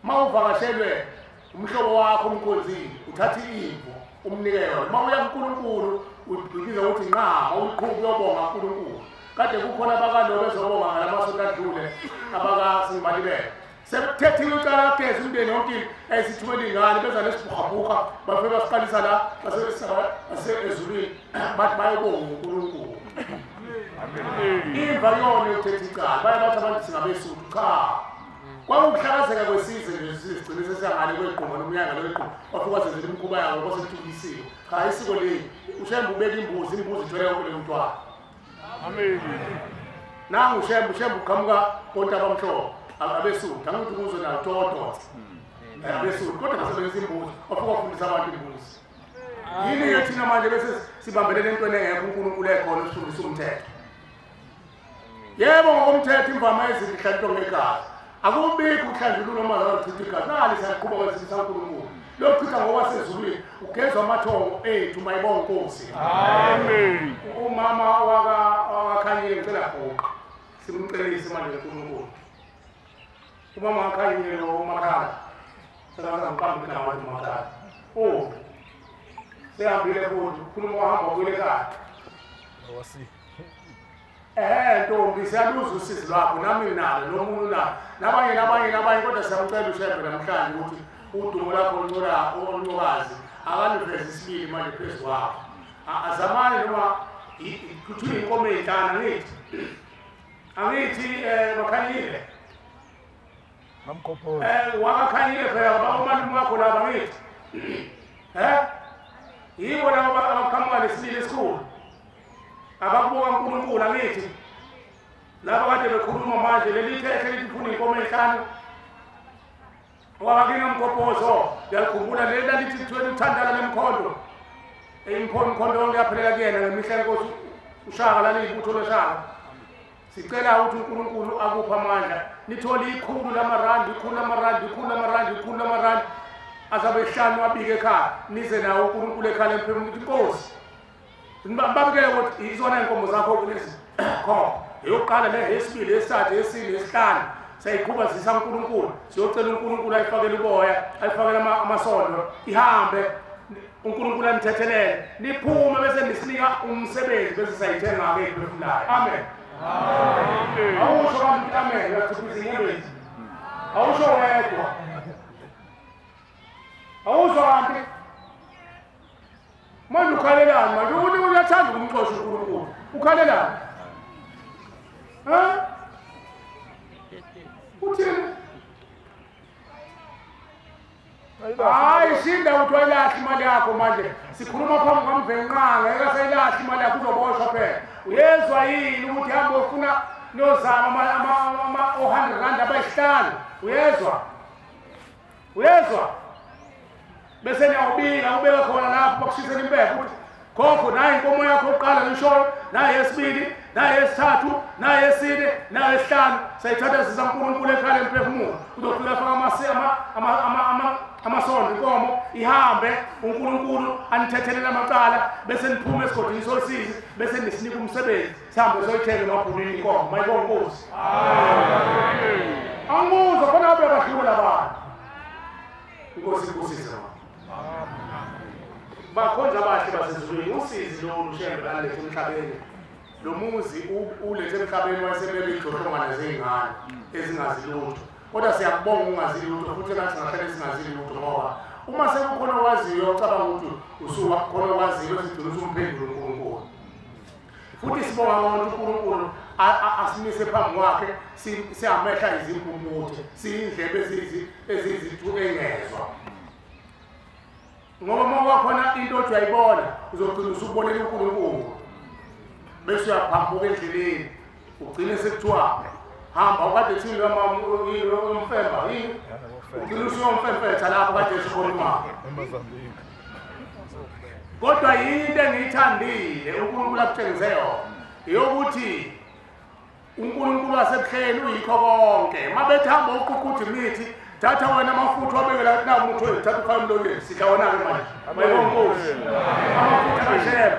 Uma uvakashelwe umhlobo wakho umkhonzile uthatha imvu umnike yona. Uma uya kuNkulunkulu uyibiza ukuthi nqaba uyiqhuba uyobonga uNkulunkulu. Kade kukhona abakalobe bezobonga ngalamasonto adlule abakasingibalibele. Sekuthethiwe icala lageza umndeni yonke ayisithumela ingane beza nesibhuqabhuqa bafike basiqalisa la base ezulwini bathi bayobonga uNkulunkulu. Imva yona yokuthetha icala baye bathi abantu singabesuthu cha. Kwakukuhlakazeka kwesizwe nje sigcine sesiyangale kwegquma nomnyaka lwegquma wafika wazenzela imikhuba yawo kwase isiko. Cha isiko leli uShembe ubeka imbuzi ithwele yonke le mntwana. Amen. Nangu uShembe uqhamuka kontabamhlophe abesuthu angithi kuzo nawo todot. Abesuthu kodwa basebenzisa imbuzi wafika wafundisa abantu imbuzi. Yini ke thina manje bese sibambelele entweni engekho uNkulunkulu ekhona usifundisa umthetho. Yebo ngokomthetho imvama yezinto ihlanjululwa ngegazi. Akubikho ukuhlanjululwa uma kuchitha igazi. Nali siyaqhuba kwesisa uNkulunkulu. Lokuchitha ngokwasezulwini ugezwa amathongo ethu mayibonga inkosi. Amen. Umama wakaKhanyile ngicela guqa. Simcelise manje uNkulunkulu. Umama wakaKhanyile lo uMakhala. Sekaza ngiqamba igama lakhe uMakhala. Oh. Sehambile futhi ukhuluma wahamba ubuyele ekhaya. Ntombi siyaluza usizi lwakho nami nginalo nomunye unalo nabanye kodwa siyamcela uShembe namhlanje ukuthi udumo lakho olunqokazi akaluveze isibili manje phezu kwakho. Azamane noma kuthiwa inkomo ey'nhlanu angithi Makhanyile wakaKhanyile phela bakomalume wakho laba angithi yibo laba abaqhamuka nesibili esikhulu abakubuka uNkulunkulu angithi laba kade bekhuluma manje leli khekhe lithi ufuna inkomo enhlanu wakini umgobhozo uyalikhumbula leli lalithi kuthiwe uthandana nemkhondo imkhondo yonke yaphelela kuyena ngemihla yenkosi uShaka laliyibutho loShaka. Sicela ukuthi uNkulunkulu akuphe amandla nithole 100 lamarandi 100 lamarandi 100 lamarandi 100 lamarandi azabe hlanu abike ekhaya nize nawo uNkulunkulu ekhaya emphefumulweni ukuthi inkosi babikele ukuthi izona inkomo zakho kulezi khona eyokuqala le yesibili yesithathu yesine yesihlanu siyayiqhuba sisa uNkulunkulu siyocela uNkulunkulu ayifakele uboya ayifakele amasondo ihambe uNkulunkulu anithethelele niphume bese nisinika umsebenzi bese sayithenga-ke ephefumulayo. Amen. Awusho kanti amen uyathuphiza inyembezi. Awusho wedwa. Awusho kanti manje ukhalelani manje uyathanda ukumxosha uNkulunkulu ukhalelani? Uthini? Hayi shinda ukuthi wayilahla imali yakho manje sikhuluma phambi kwaMvenqanga ekasayilahla imali yakho uzoboshwa phela. Uyezwa yini ukuthi hamba ufuna nozama ama 100 rand abayihlanu? Uyezwa? Uyezwa? Bese niyawubika ubeke khona lapho bakushisela impepho ukuthi Khokho nayi inkomo yakho yokuqala ngishoyo, nayi yesibili, nayi yesithathu, nayi yesine, nayi yesihlanu. Sayithatha siza uNkulunkulu ekhaya lemphefumulo. Uzofika afaka amasondo inkomo ihambe, uNkulunkulu anithethelele amacala bese niphume esigodini sosizi bese nisinika umsebenzi sihambe soyithenga emabhulwini inkomo. Mayibonge Nkosi. Angimuzwa khona abe abadliwe labantu. Inkosi ibusise mama. Bakhonza abahle basezulwini usizi lolu Shembe alethe emhlabeni. Lo muzi ulethe emhlabeni wayesebebe idlohlongwana zey'ngane ezingazi lutho. Kodwa siyakubonga ungazi lutho futhi nathi singahlale singazi lutho ngoba uma sekukhona owaziyo ucabanga ukuthi usukhona owaziyo bese ugcina usumphendula uNkulunkulu. Futhi sibonga ngokuthi uNkulunkulu asimise phambi kwakhe siyamehla izimpumputhe siyindlebe ezizithu engezwa. Ngoba uma kwakhona into othi uyayibona uzogcina usubonela uNkulunkulu bese uyaphambuka endleleni ugcine sekuthiwa hamba ukade thini umfemba yini ugcine usuyomfemfetha lapho kade sikhona. Kodwa yinto engiyithandile uNkulunkulu akutshengise yona eyokuthi uNkulunkulu wasebuhleni uyikho konke. Mabethi hamba uququtha imithi, thatha wena amafutha wabeke la na umuntu wethatha ufake emlonyeni sidla wona-ke manje. Mayibonge Nkosi. Amafutha kaShembe.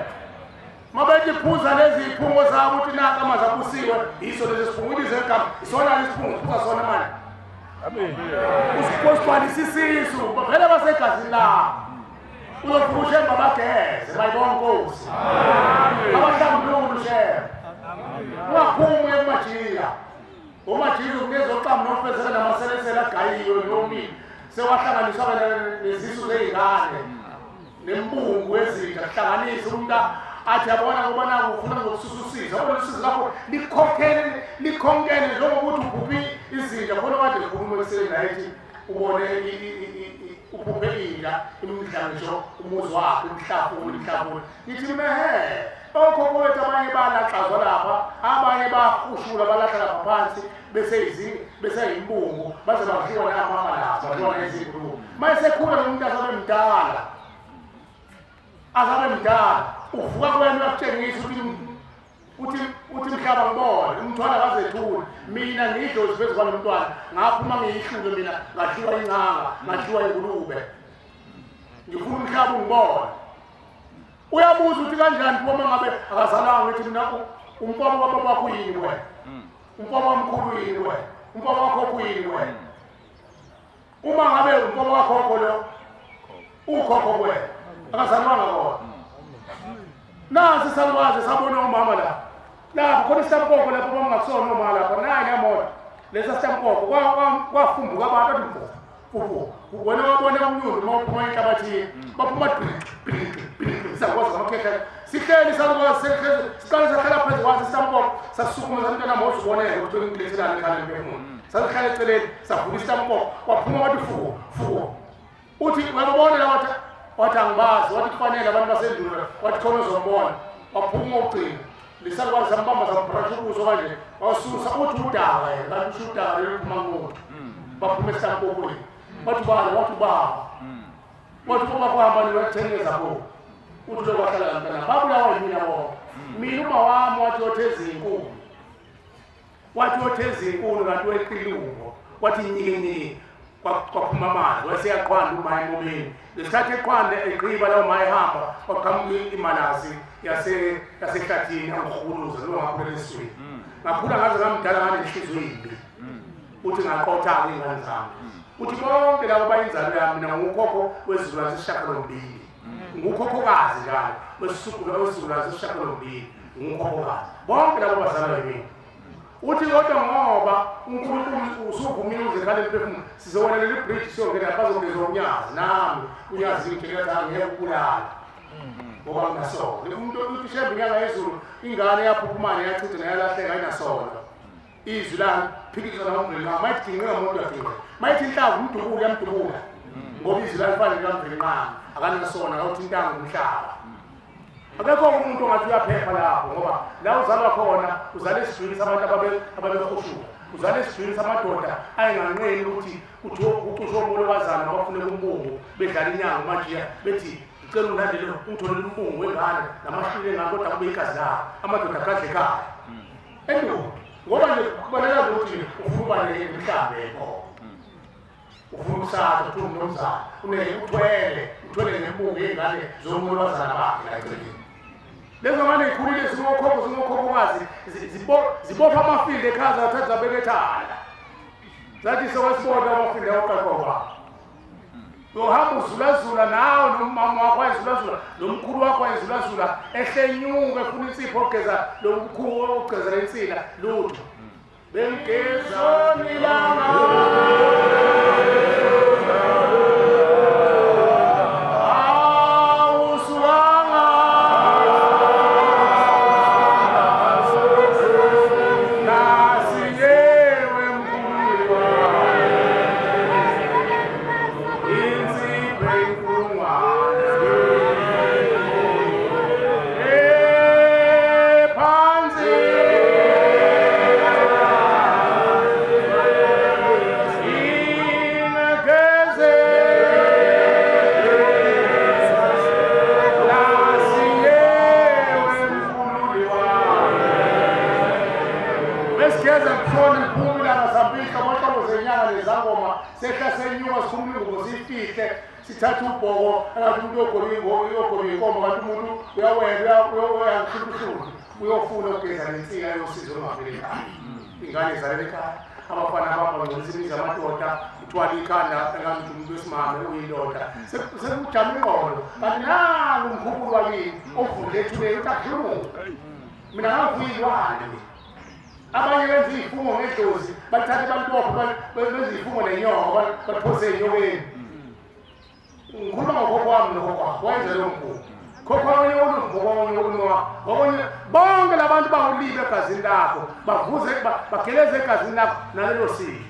Mabethi phuza lezi ziphungo zabo ukuthi naka amanzi abusiwe, yiso lezi siphungo ibize igama, isona lesi siphungo phuza sona manje. Amen. Usigcwalisa isisu, vele basegazini lakho. Uzofika uShembe abageze, mayibonge Nkosi. Abahlambulule uShembe. Ungaphumi uye kumajiya. Umajiya uzokunikeza uxamu nofezela namaselesele agayiwe nomile. Sewahlanganiswa nezisu zey'ngane nembungu wezinja kuhlanganise umuntu athi yabona ngoba naku ufuna ngokususa usizi. Yabona usizi lakho likhokhele likhonkene njengokuthi uphuphe izinja khona kade ngikhuluma ekuseni naye ethi ubone uphuphe inja imdla ngisho umuzi wakhe umhlafuni umhlafuni. Ngithi mehe okhokho wethu abanye balaxazwa lapha abanye bahushula balahla lapha phansi bese yimbungu baze badliwa namama lapha badliwa nezingulube. Mayesekhula lo muntu azabe mdala uvuka kuwena uyakutshengisa ukuthi uthi mhlaba ngibone umntwana akazethule mina ngiyidlozi phezu kwalo mntwana ngaphuma ngiyihlule mina ngadliwa incanga ngadliwa ingulube ngifuna umhlaba ungibone. Uyabuza ukuthi kanjani uma ngabe akazalanga ngithi mina umfama wababa wakho yini wena, umfama wamkhulu yini wena, umfama wakhokho yini wena? Uma ngabe umfama wakhokho lo ukhokho wena akazalwanga kona. Nasi salwazi sabona umama la lapho khona isitamkoko lapho bangakusona omama lapho nayi nemoto lesa sitamkoko kwafumbuka abantu athi mfu wena wabona umnyundo uma uphuma enhlabathini baphuma sakwazi ngamakhehla sihleli salwazi siqale sahlala phezu kwaso isitamkoko sasukuma samntwana mosi uboneke ukuthi ngilethelani ekhaya lemphefumulo sasihlala eceleni savula isitamkoko waphuma wathi fuko fuko uthi uyababona la wathi angibazi wathi kufanele abantu basendulo wathi khona uzombona waphuma ugcina lisalukwazi sambamba sambrasha ubuso kanje wasusa uthi udaka yena kanti usho udaka lolu phuma kumuntu baphuma esitamkokweni wathi ubani wathi ubaba wathi uma kuhamba niwathengeza bo uthi lokwahlala lamntana babulawa yimina bonke. Mina uma wami wathi yotheza inkulu wathi yotheza inkulu kanti weqilungo wathi nyiki kwaphuma amanzi waseyaqhwanda uma emomeni ngesikhathi eqhwanda egqiba lawo ma ehamba kwaqhamuka imalazi yasehlathini angihuluza noma ngakhulela esiswini ngakhula ngaze ngamdala nganenhliziyo imbi uthi ngaqotha-ke iy'ngane zami uthi bonke labo bayinzalo yami mina ngukhokho wesizukulwane sesishiyagalombili ngukhokhokazi njalo wesizukulwane sesishiyagalombili ngukhokhokazi bonke labo bazalwa yimina. Uthi kodwa ngoba uNkulunkulu usuvumile uze khale emphefumulo sizowela leli bridge siyongena bazongeza unyazi nami unyazi ngitshela ukuthi angeke ukubulala ngoba nginasona. Umuntu uthi Shembe inyanga yezulu ingane yaphuphumane yachitha nayalahleka ayinasona. Izwi lami phikisana nomveli mayithi ginqeka umuntu uyaginqeka mayithi inhlavu umdubula uyamdubula ngoba izwi lami lifanele likamvelinqangi akanasona akawuthintanga umhlaba. Akekho umuntu ongathi uyaphepha lapho ngoba la uzalwa khona uzala esizwini sabantu ababekhushuka uzala esizwini samadoda ayenganqeni ukuthi ucushwe umolokazana bafune kumbungu bedlala inyanga majiya bethi Ngicela ungilandele ungitholele umbungu wengane namashile engane kodwa kube igazi lawo amadoda agadle ekhaya. Endulo ngoba nje kubaleka ukuthi ufuna uba nemhlambi yenkomo. Ufuna ukusatha uthi umnumzane uthwele nembungu yey'ngane zomolwazana bakhe la eceleni. Lezo ngane y'khulile zingokhokho zingokhokhokazi zibopha amafindi ekhaya zathatha zabeka ethala. Zathi sewasibona amafindi awuqaqoba. Uyohamba uzulazula nawe nomama wakho ayezulazula nomkhulu wakho ayezulazula ehlenyuka efuna insipho ogeza lo mkhulu ogezela insila lutho. Bengezoni langa sithatha ubhoko angathi umuntu uyogoma inkomo kanti umuntu uyawela uyahluluhlulu uyofuna ukugeza nensila yosizo olungaveli ekhaya. Ingane izalele ekhaya, abafana abangcwelisa imizi yamadoda, uthwala ikhanda engathi umuntu wesimame uyindoda. Sekujama ingqondo kanti nangu umkhukulu wakini ovundle ethuneni uthi akuhlumuka. Mina ngangivuya iy'lwane mina. Abanye benza iy'fungo ngedlozi bathathe balibophe benze iy'fungo nenyoka baliphose ey'nyokeni. Ngikhuluma ngokhokho wami nokhokho wakho wayenza leyo mkhuba. Khokho wonye olungu, khokho wonye olungu, bonke labantu bawulibe egazini lakho, bavuze bageleze egazini lakho nalelo sizi.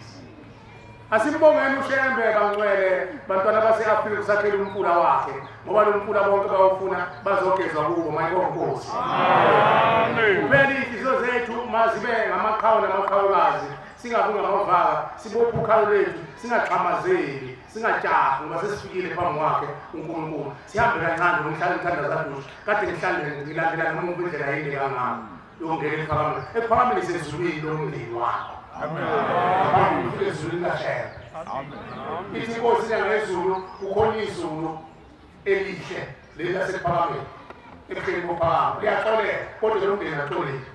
Asimbongeni uShembe bangcwele bantwana base-Afrika usakhele umfula wakhe ngoba lo mfula bonke bawufuna bazogezwa kubo mayibonkosi. Kuphela iy'nhliziyo zethu mazibe ngamaqhawe namaqhawekazi, singabi ngamavaka, sibophe ukhalo lwethu, singaxhamazeli, singajahi ngoba sesifikile phambi kwakhe uNkulunkulu. Sihambe kancane ngihlale ngithandaza dusha kade ngihlale ngilandela noma indlela yinde kangaka yokungena ekuphakameni. Ekuphakameni sezulwini lomndeni wakho. Amen. Ezulwini laShembe. Ithi inkosi yangezulu kukhona izulu elihle leli lasekuphakameni ebuhleni bophakama liyaxolela kodwa lo mndeni axoleli.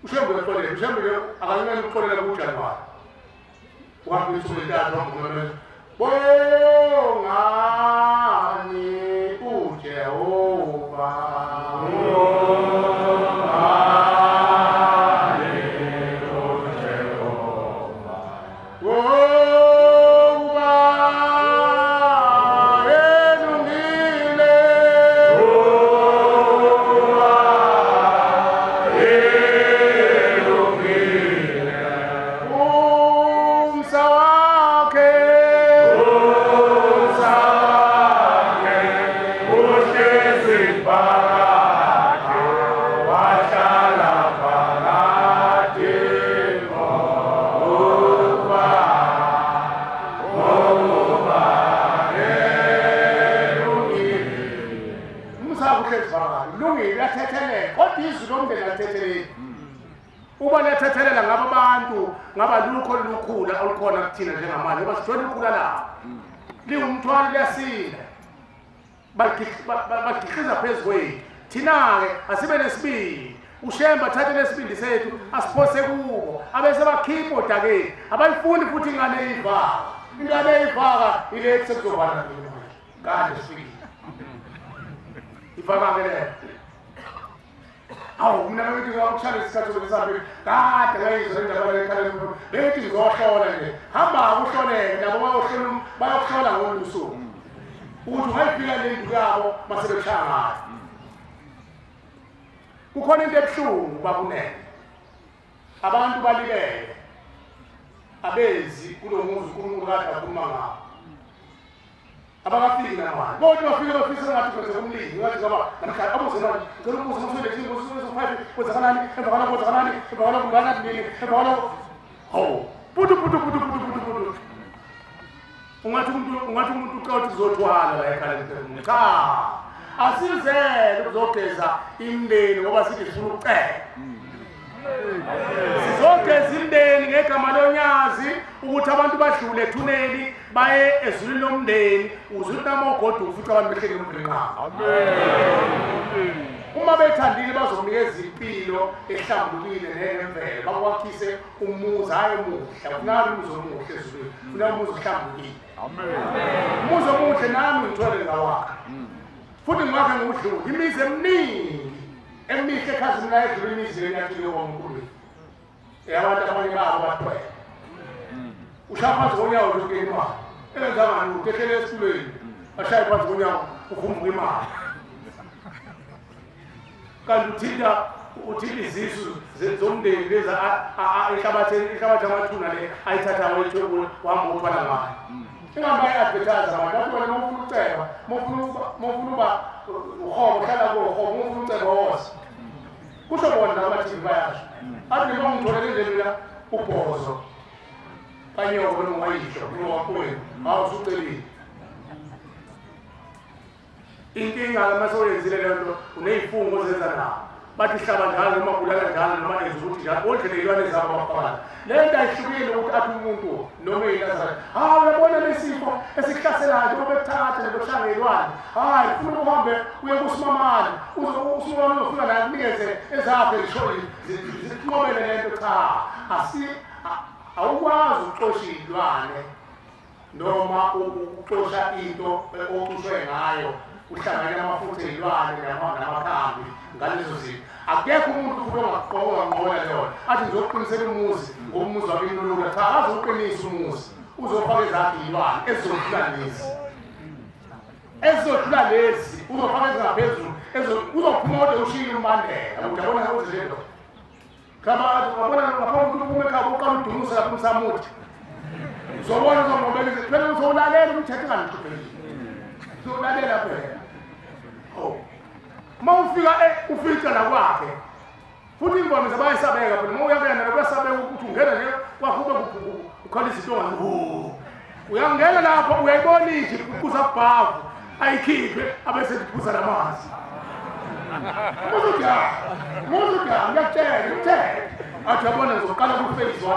uShembe uyaxolela, uShembe akanqeni ukuxolela kuJanuwari. Uhamba insuku ezintathu wahamba bongani uJehova. Uba lethethelela ngaba abantu ngaba lukho lukhula olukhona kuthina njengamanje ngoba sithwele ukhula la liwumthwalo liyasinda bagikhiza phezu kwethu. Thina-ke asibe nesibindi, uShembe athathe lesibindi sethu asiphose kubo abese bakhipha odakeni. Abayifuni futhi ingane eyivaka, ingane eyivaka ilethi sekuzovala kade sifikile ivaka-ke leyo. Awu mina bethi ngikushaya isikhathi sokusabe kade ngayizwa indaba lekhala bethi ngizohlola nje hamba uhloleke nabo bayohlola bayokuhlola ngolunye usuku ukuthi ungayifika le ndlu yabo mase bekushaya ngayo. Kukhona into ebuhlungu babunene abantu balibele abezi kulo muzi uNkulunkulu kade akhuluma ngawo abakafiki namanje kodwa bafike bafisa ngathi kwenzeka umlilo ngathi ngoba namhlanje abuzela ngicela ukubuza umsebenzi ngo-5 kwenzakalani emva kwalokho kwenzakalani emva kwalokho ngani nini emva kwalokho hawu putu putu putu putu putu putu Ungathi umuntu uqala ukuthi uzothwala la ekhaya lemphefumulo. Cha, asizele ukuzogeza imndeni ngoba sithi sifuna ukucela. Sizogeza imndeni ngegama lonyazi ukuthi abantu badlule ethuneni baye ezulwini lomndeni, uze uthi noma ugoduka ufice abantu behleli ngomgqinqana. Amen. Uma bethandile bazokunikeza impilo ehlambulukile nenemvelo, bakwakhise umuzi, hayi omuhle, kufuneka umuzi omuhle ezulwini, kufuneka umuzi ohlambulukile. Amen. Umuzi omuhle nami ngithwele ngawakha. Futhi ngiwakhe ngudlula imizi eminingi emihle ekhazimulayo edlula imizi leyakhiwe kwamkhulu. Abantu abanye babo bathwele. Ushaya phansi konyawo nje imali. Enza ngani utehlele esitulweni. Ashaye phansi konyawo ukhumbuka imali. Kanti uthinta izisu zomndeni lezi inhlabathi amathuna le ayithatha wayithwebula wahamba uthwala ngayo. Ingabe bayi-advertise abantu bathi wena uma ufuna ukuceba, uma ufuna uba uhobo hlala kohobo, uma ufuna uceba woza. Kusho bona laba-TV bayasho. Athi noma ngitholele nje mina ubhozo kanyoko noma ungayisho noma wakwenu, hawu usucelile. Inkinga uma sewuyenzile le nto uney'fungo ozenza nawo. Bathi hlaba njalo noma bulala njalo noma enza ukuthi njalo ondle ney'lwane zabo abafana. Le nto ayihlukile ukuthi athi umuntu noma eyinazana, hawu uyabona lesifo esikuhlaselayo njengoba bekuthatha nje bekushaya ngey'lwane, hhayi funa uhambe uye kusimamane, usimamane uzofika naye akunikeze ezakhe zikunqobele le nto. Cha, awukwazi ukuxosha iy'lwane noma ukuxosha into ocushwe ngayo uhlangane amafutha ey'lwane namakhambi ngalezo zinto. Akekho umuntu futhi onganqola leyo athi ngizoqinisela umuzi ngoba umuzi wakini ulula. Cha, akazoqinisa umuzi, uzofaka ezakhe iy'lwane ezizodlula lezi, ezizodlula lezi, uzofaka ezingaphezulu, uzophuma kodwa ushiyile umbandela. Uyabona ukuthi le nto ngabona ngaphambi kokuthi uphume ekhaya uqala udunusa lapho umsamuthi, uzobona uzonqobela phela, uzowulalela umthetho engalihluphekile, uzowulalela phela. Uma ufika ufica la kwakhe futhi imvamisa bayasabeka phela, uma uya kuyena kuyasabeka ukuthi ungena nje kwakho ube ukhala izinto ngani. Uyangena lapho uyayibona ije iphuza kubhavu ayikhiphe abese iphuza namanzi. Muzuthi ngiyakutshela ngikutshela athi yabona ngizoqala ku-phase 1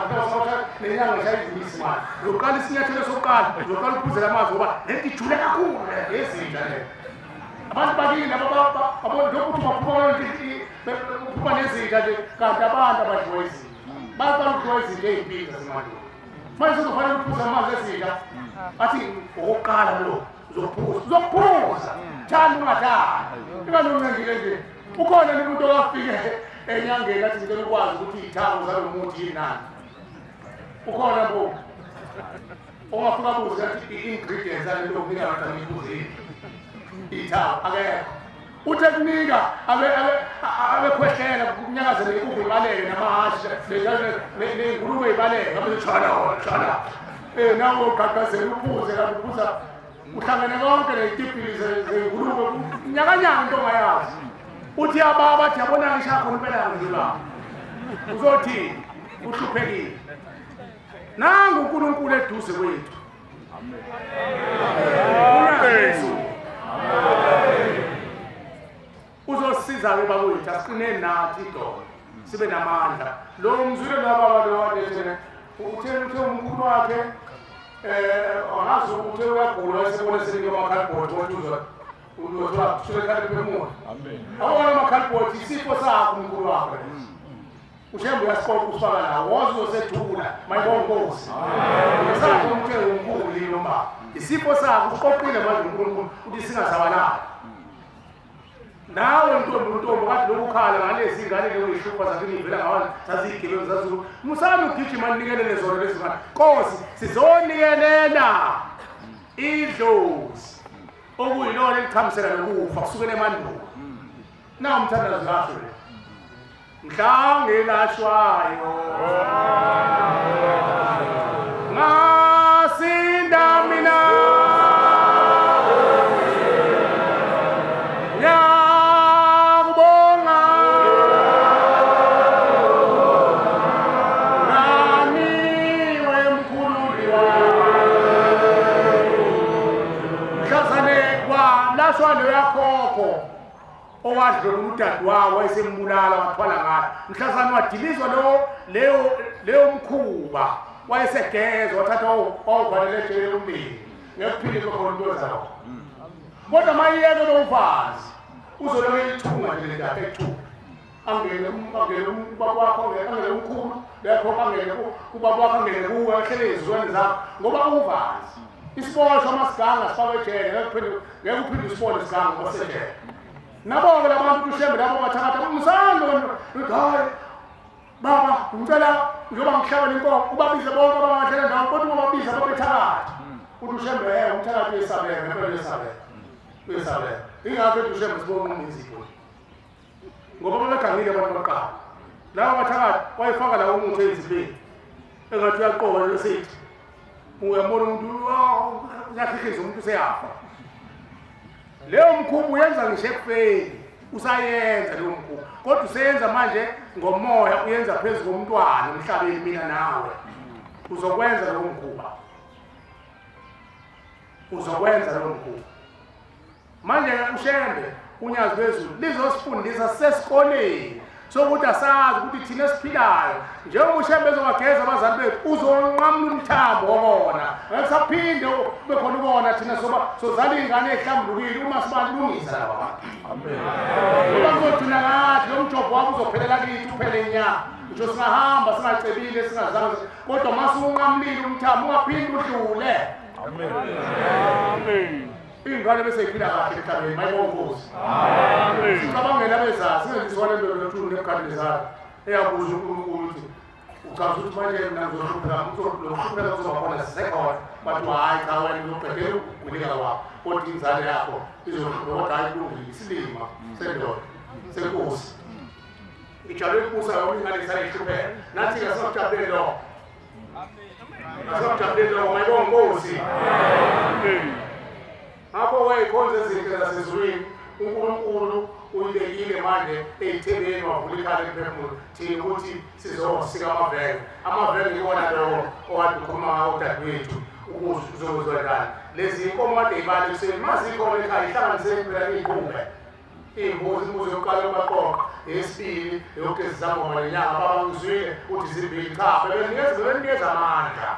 nenyanga ngishaya izimisi manje, ngizoqala isinyathelo sokuqala, ngizoqala ukuphuzela amanzi ngoba lento ijule kakhulu yezinja le. Abantu bakini babona njengokuthi baphuma nezinja nje, kanti abantu abadliwa izinja baqala ukudliwa izinja ey'mpini zasemandulo. Manje sezofanele ukuphuza amanzi ezinja, athi okokuqala lo uzophuza, uzophuza thanda ungathandi, ingalunqengile nje. Ukhona umuntu owafike enyangeni athi ngicela ukwazi ukuthi iy'thako zalo muthi yini nani. Ukhona bo ongafika abuze athi i-ingredients zale nto okunika abantu angiyiphuzile iy'thako, akekho. Uthe kunika abekhwehlela kunyakazele inkukhu ibaleke namahhashi ney'ngulube ibaleke abe tshala tshala. Nawe ugqagqazela uphuze kanti uphuza uhlangene konke ney'tipili zey'ngulube nyakanyaka into ongayazi. Uthi ababa athi yabona ngisho khona impela ngidlula. Uzothini? Uhluphekile. Nangu uNkulunkulu eduze kwethu. Amen. Uzosiza ke bakwethu, asiqine nathi idolo. Sibe namandla. Lo mzwile lwababa lo wathi uthe umkhulu wakhe angazi ukuthi uyagula esebona senika ama-cardboard wathi uzothola kusuke ekhaya phefumulo. Awona ama-cardboard isifo sakho umkhulu wakho. Ushembe uyasiqoqa usifaka la, woze uzosethula mayibonga inkosi. Sakho umthe umkhulu noma isifo sakho uqoqile manje uNkulunkulu ukuthi singasabalali. Nawe ntombi kade lokukhala ngalezi ngane leyo ihlupha zakini ivela ngawana zaziyigebengu zazuku. Musani ugijima nikelele zona lezi ngane. Nkosi sizonikelela idlozi okuyilona elichamisela nokufa kusukela emandulo. Nawu umthandazo kasho le. Mhla ngelashwayo ngasinda mina ngiyakubonga nganiwe mkhululi wami. Wadlwengula udadewabo wayesembulala wathwala ngayo. Mhlazane wadilizwa leyo mkhuba wayesegezwa wathatha wawuvalela ejele lomndeni. Ngeke kuphinde kube khona umuntu wenza lokho. Kodwa uma iyeke lo mfazi uzoloku eyithunga nje le ndaba ethunga. Angene ubaba wakho, angene umkhulu, lekho angene ubaba wakho, angene kuwe, ahlele ezizweni zakho ngoba uvazi. Isiboshwa masiganga sifakwe ejele, ngeke uphinde usibone isiganga ngoba sejele. Nabo-ke labantu uShembe labo bathakatha umsando uthi hayi baba ngicela njengoba ngihlabela inkomo ubabize bonke abangahlela ndawo kodwa ungababiza babethakatha. Uthi uShembe umthakathi uyesabeka ngempela uyesabeka. Uyesabeka. Ingakho ethi uShembe sibonga umzimba. Ngoba babegangile abantu baqala. Laba bathakathi wayefaka lawo umuthi enzibeni. Engathi uyaqoba lelo sethi. Uyambona umuntu uyahlihlisa umuntu useyafa. Leyo mkhuba uyenza ngisho ekufeni. Usayenza leyo mkhuba. Kodwa useyenza manje ngomoya uyenza phezu komntwana emhlabeni mina nawe. Uzokwenza leyo mkhuba. Uzokwenza leyo mkhuba. Manje uShembe uNyazi lwezulu lizosifundisa sesikoleni sokuthi asazi ukuthi thina esiphilayo njengoba uShembe ezobageza abazali bethu uzonqamula umthambo wokona. Ngeke saphinde kube khona ukona thina soba sozala iy'ngane ey'hlambulukile uma sibalungisa laba bantu. Amen. Ngoba kuzogcina ngathi lo mjovo wabo uzophelela kithi uphele nya. Ngisho singahamba singacebile singazange kodwa uma siwunqamulile umthambo ungaphinde udlule. Amen. Amen. Iy'ngane bese yiphila kahle emhlabeni mayibonga Nkosi. Amen. Sicabangela abezazi singenziswa le nto lethulu nebukhadinezari eyabuza uNkulunkulu ukuthi uchaza ukuthi manje mina ngizohlupheka lokuhlupheka kuzoba khona sisekhona. Bathi hhayi cha wena uzoqedela ukuguleka kwakho kodwa inzalo yakho izohlupheka kodwa hhayi kulungile isilima sendoda senkosi. Ijabule ukubusa yona ingane isale ihlupheka. Nathi-ke asingakujabuleli lokho. Asingakujabuleli lokho mayibonga Nkosi. Amen. Ngakho wayekhonza ezinhle zasezulwini uNkulunkulu uyibekile manje ey'thebeni wavula ikhala lemphefumulo thina ukuthi sizosika amavenge. Amavenge iwona lowo okade ukhuluma ngawo udadewethu ukuze uzokwenziwa njani. Lezi inkomo kade y'bala ekuseni mazikhona ekhaya ihlanganiseni phela iy'qumbe. Iy'mbuzi imbuzi yokuqala yokubaqoqa, eyesibili eyokugeza izangoma nenyanga baba ngizwile uthi zimbili cha bebenikeza amandla.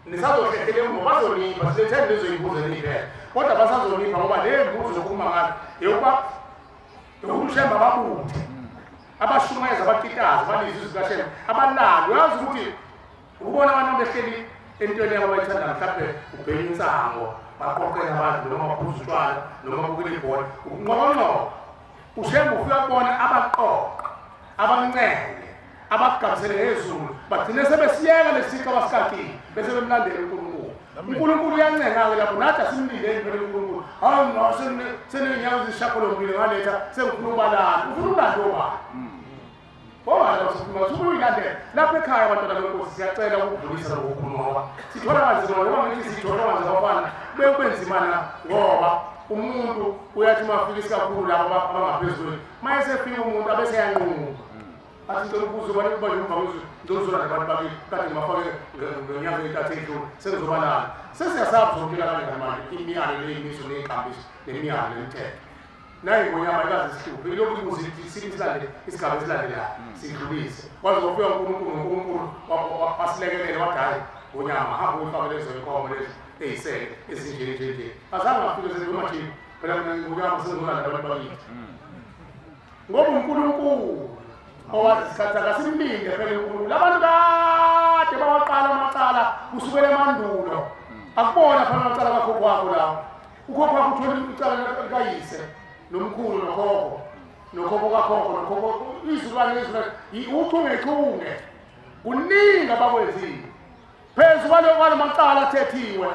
Nisazohlehlele emuva bazonipha siletheni lezo y'mbuzi eniy'phela kodwa basazonipha ngoba le mbuzi zokhuluma ngazo eyokuba yokuthi uShembe ababuthe abashumayeza abakitazi balizwe izwi likaShembe abalali. Uyazi ukuthi ukubona abantu behleli entweni yabo abayithanda mhlawumbe ubheka insango baqoqele abantu noma baphuza utshwala noma babukele ibhola ukunqokonqoko uShembe ufika kubona abaqoqa abancenge abagabisele ngezulu bagcine sebesiyeka lesixo abasikakile bese bemlandela uNkulunkulu. uNkulunkulu uyancenga-ke lapho nathi asimlindeni phela uNkulunkulu. Hayi no seney'nyawo ezishapolombile ngaletha sengifuna ubalala. Ufuna umlando obani? Obani ufuna uyilandela. Lapha ekhaya abantwana benkosi siyacela ukudlulisa lokhu kukhuluma ngoba sithola kanzima ngoba ngithi sithola kanzima abafana kube nzima na ngoba umuntu uyathi uma afika isikakhulu labo abangaphezulu uma esefika umuntu abese yanquma. Athi ngicela ukubuza ubani kuba nje umva ngizozula nabantu bakithi kade ngibafake ngenyanga ey'ntathu ey'dlule sengizobalala. Sesiyasaba zokuphila kanjani manje imiyalo ney'miso ney'nkambiso nemiyalo nemithetho. Nayi ngonyama ikaze isihluphe ilokhu ibuza isilandele isigaba esilandelayo sidlulise. Kwaze kwafika uNkulunkulu noNkulunkulu wasilekelela wathi hhayi ngonyama hamba uyifake lezo y'nkomo lezi ey'sele ezinje nje nje. Azange ngafike senoma nje phela mina ngonyama sengizolanda abantu bakithi. Ngoba uNkulunkulu owazi isikhathi sakhe asimlinde phela uNkulunkulu. Abantu kade bawaqala amacala kusukela emandulo. Akubona phela amacala kakhokho wakho lawo. Ukhokho wakho uthola icala likayise nomkhulu nokhokho nokhokho kakhokho nokhokho izizukulwane nezizukulwane uchungechunge. Kuningi abakwenzile. Phezu kwalo macala athethiwe.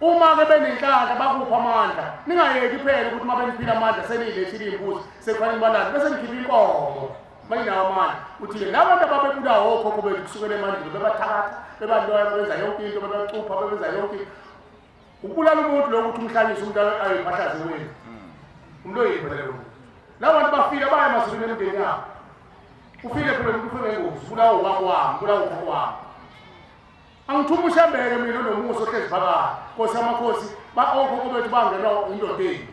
Uma-ke benenhlanhla bakupha amandla ningayeki phela ukuthi uma beniphila amandla seniyilethile iy'mbuzi sekufanele nibalande bese nikhipha inkomo mayinawo amandla uthi-ke labantu ababebulawa okhokho bethu kusukela emandulo bebathakatha bebaloya bebenza yonke into bebacupha bebenza yonke into. Ukubulala umuntu lokho ukuthi umhlanyise umuntu ayoyiphahlaze wenu umuntu oyini phela lo muntu. Laba bantu bafile baya emazulwini emindeni yabo. Ufile phela umuntu ufike ngengozi ubulawa ubaba wami ubulawa ukhokho wami. Angithuma uShembeke mina onomusa ohlezi phakathi. Nkosi yamakhosi okhokho bethu bangenwa indoda embi.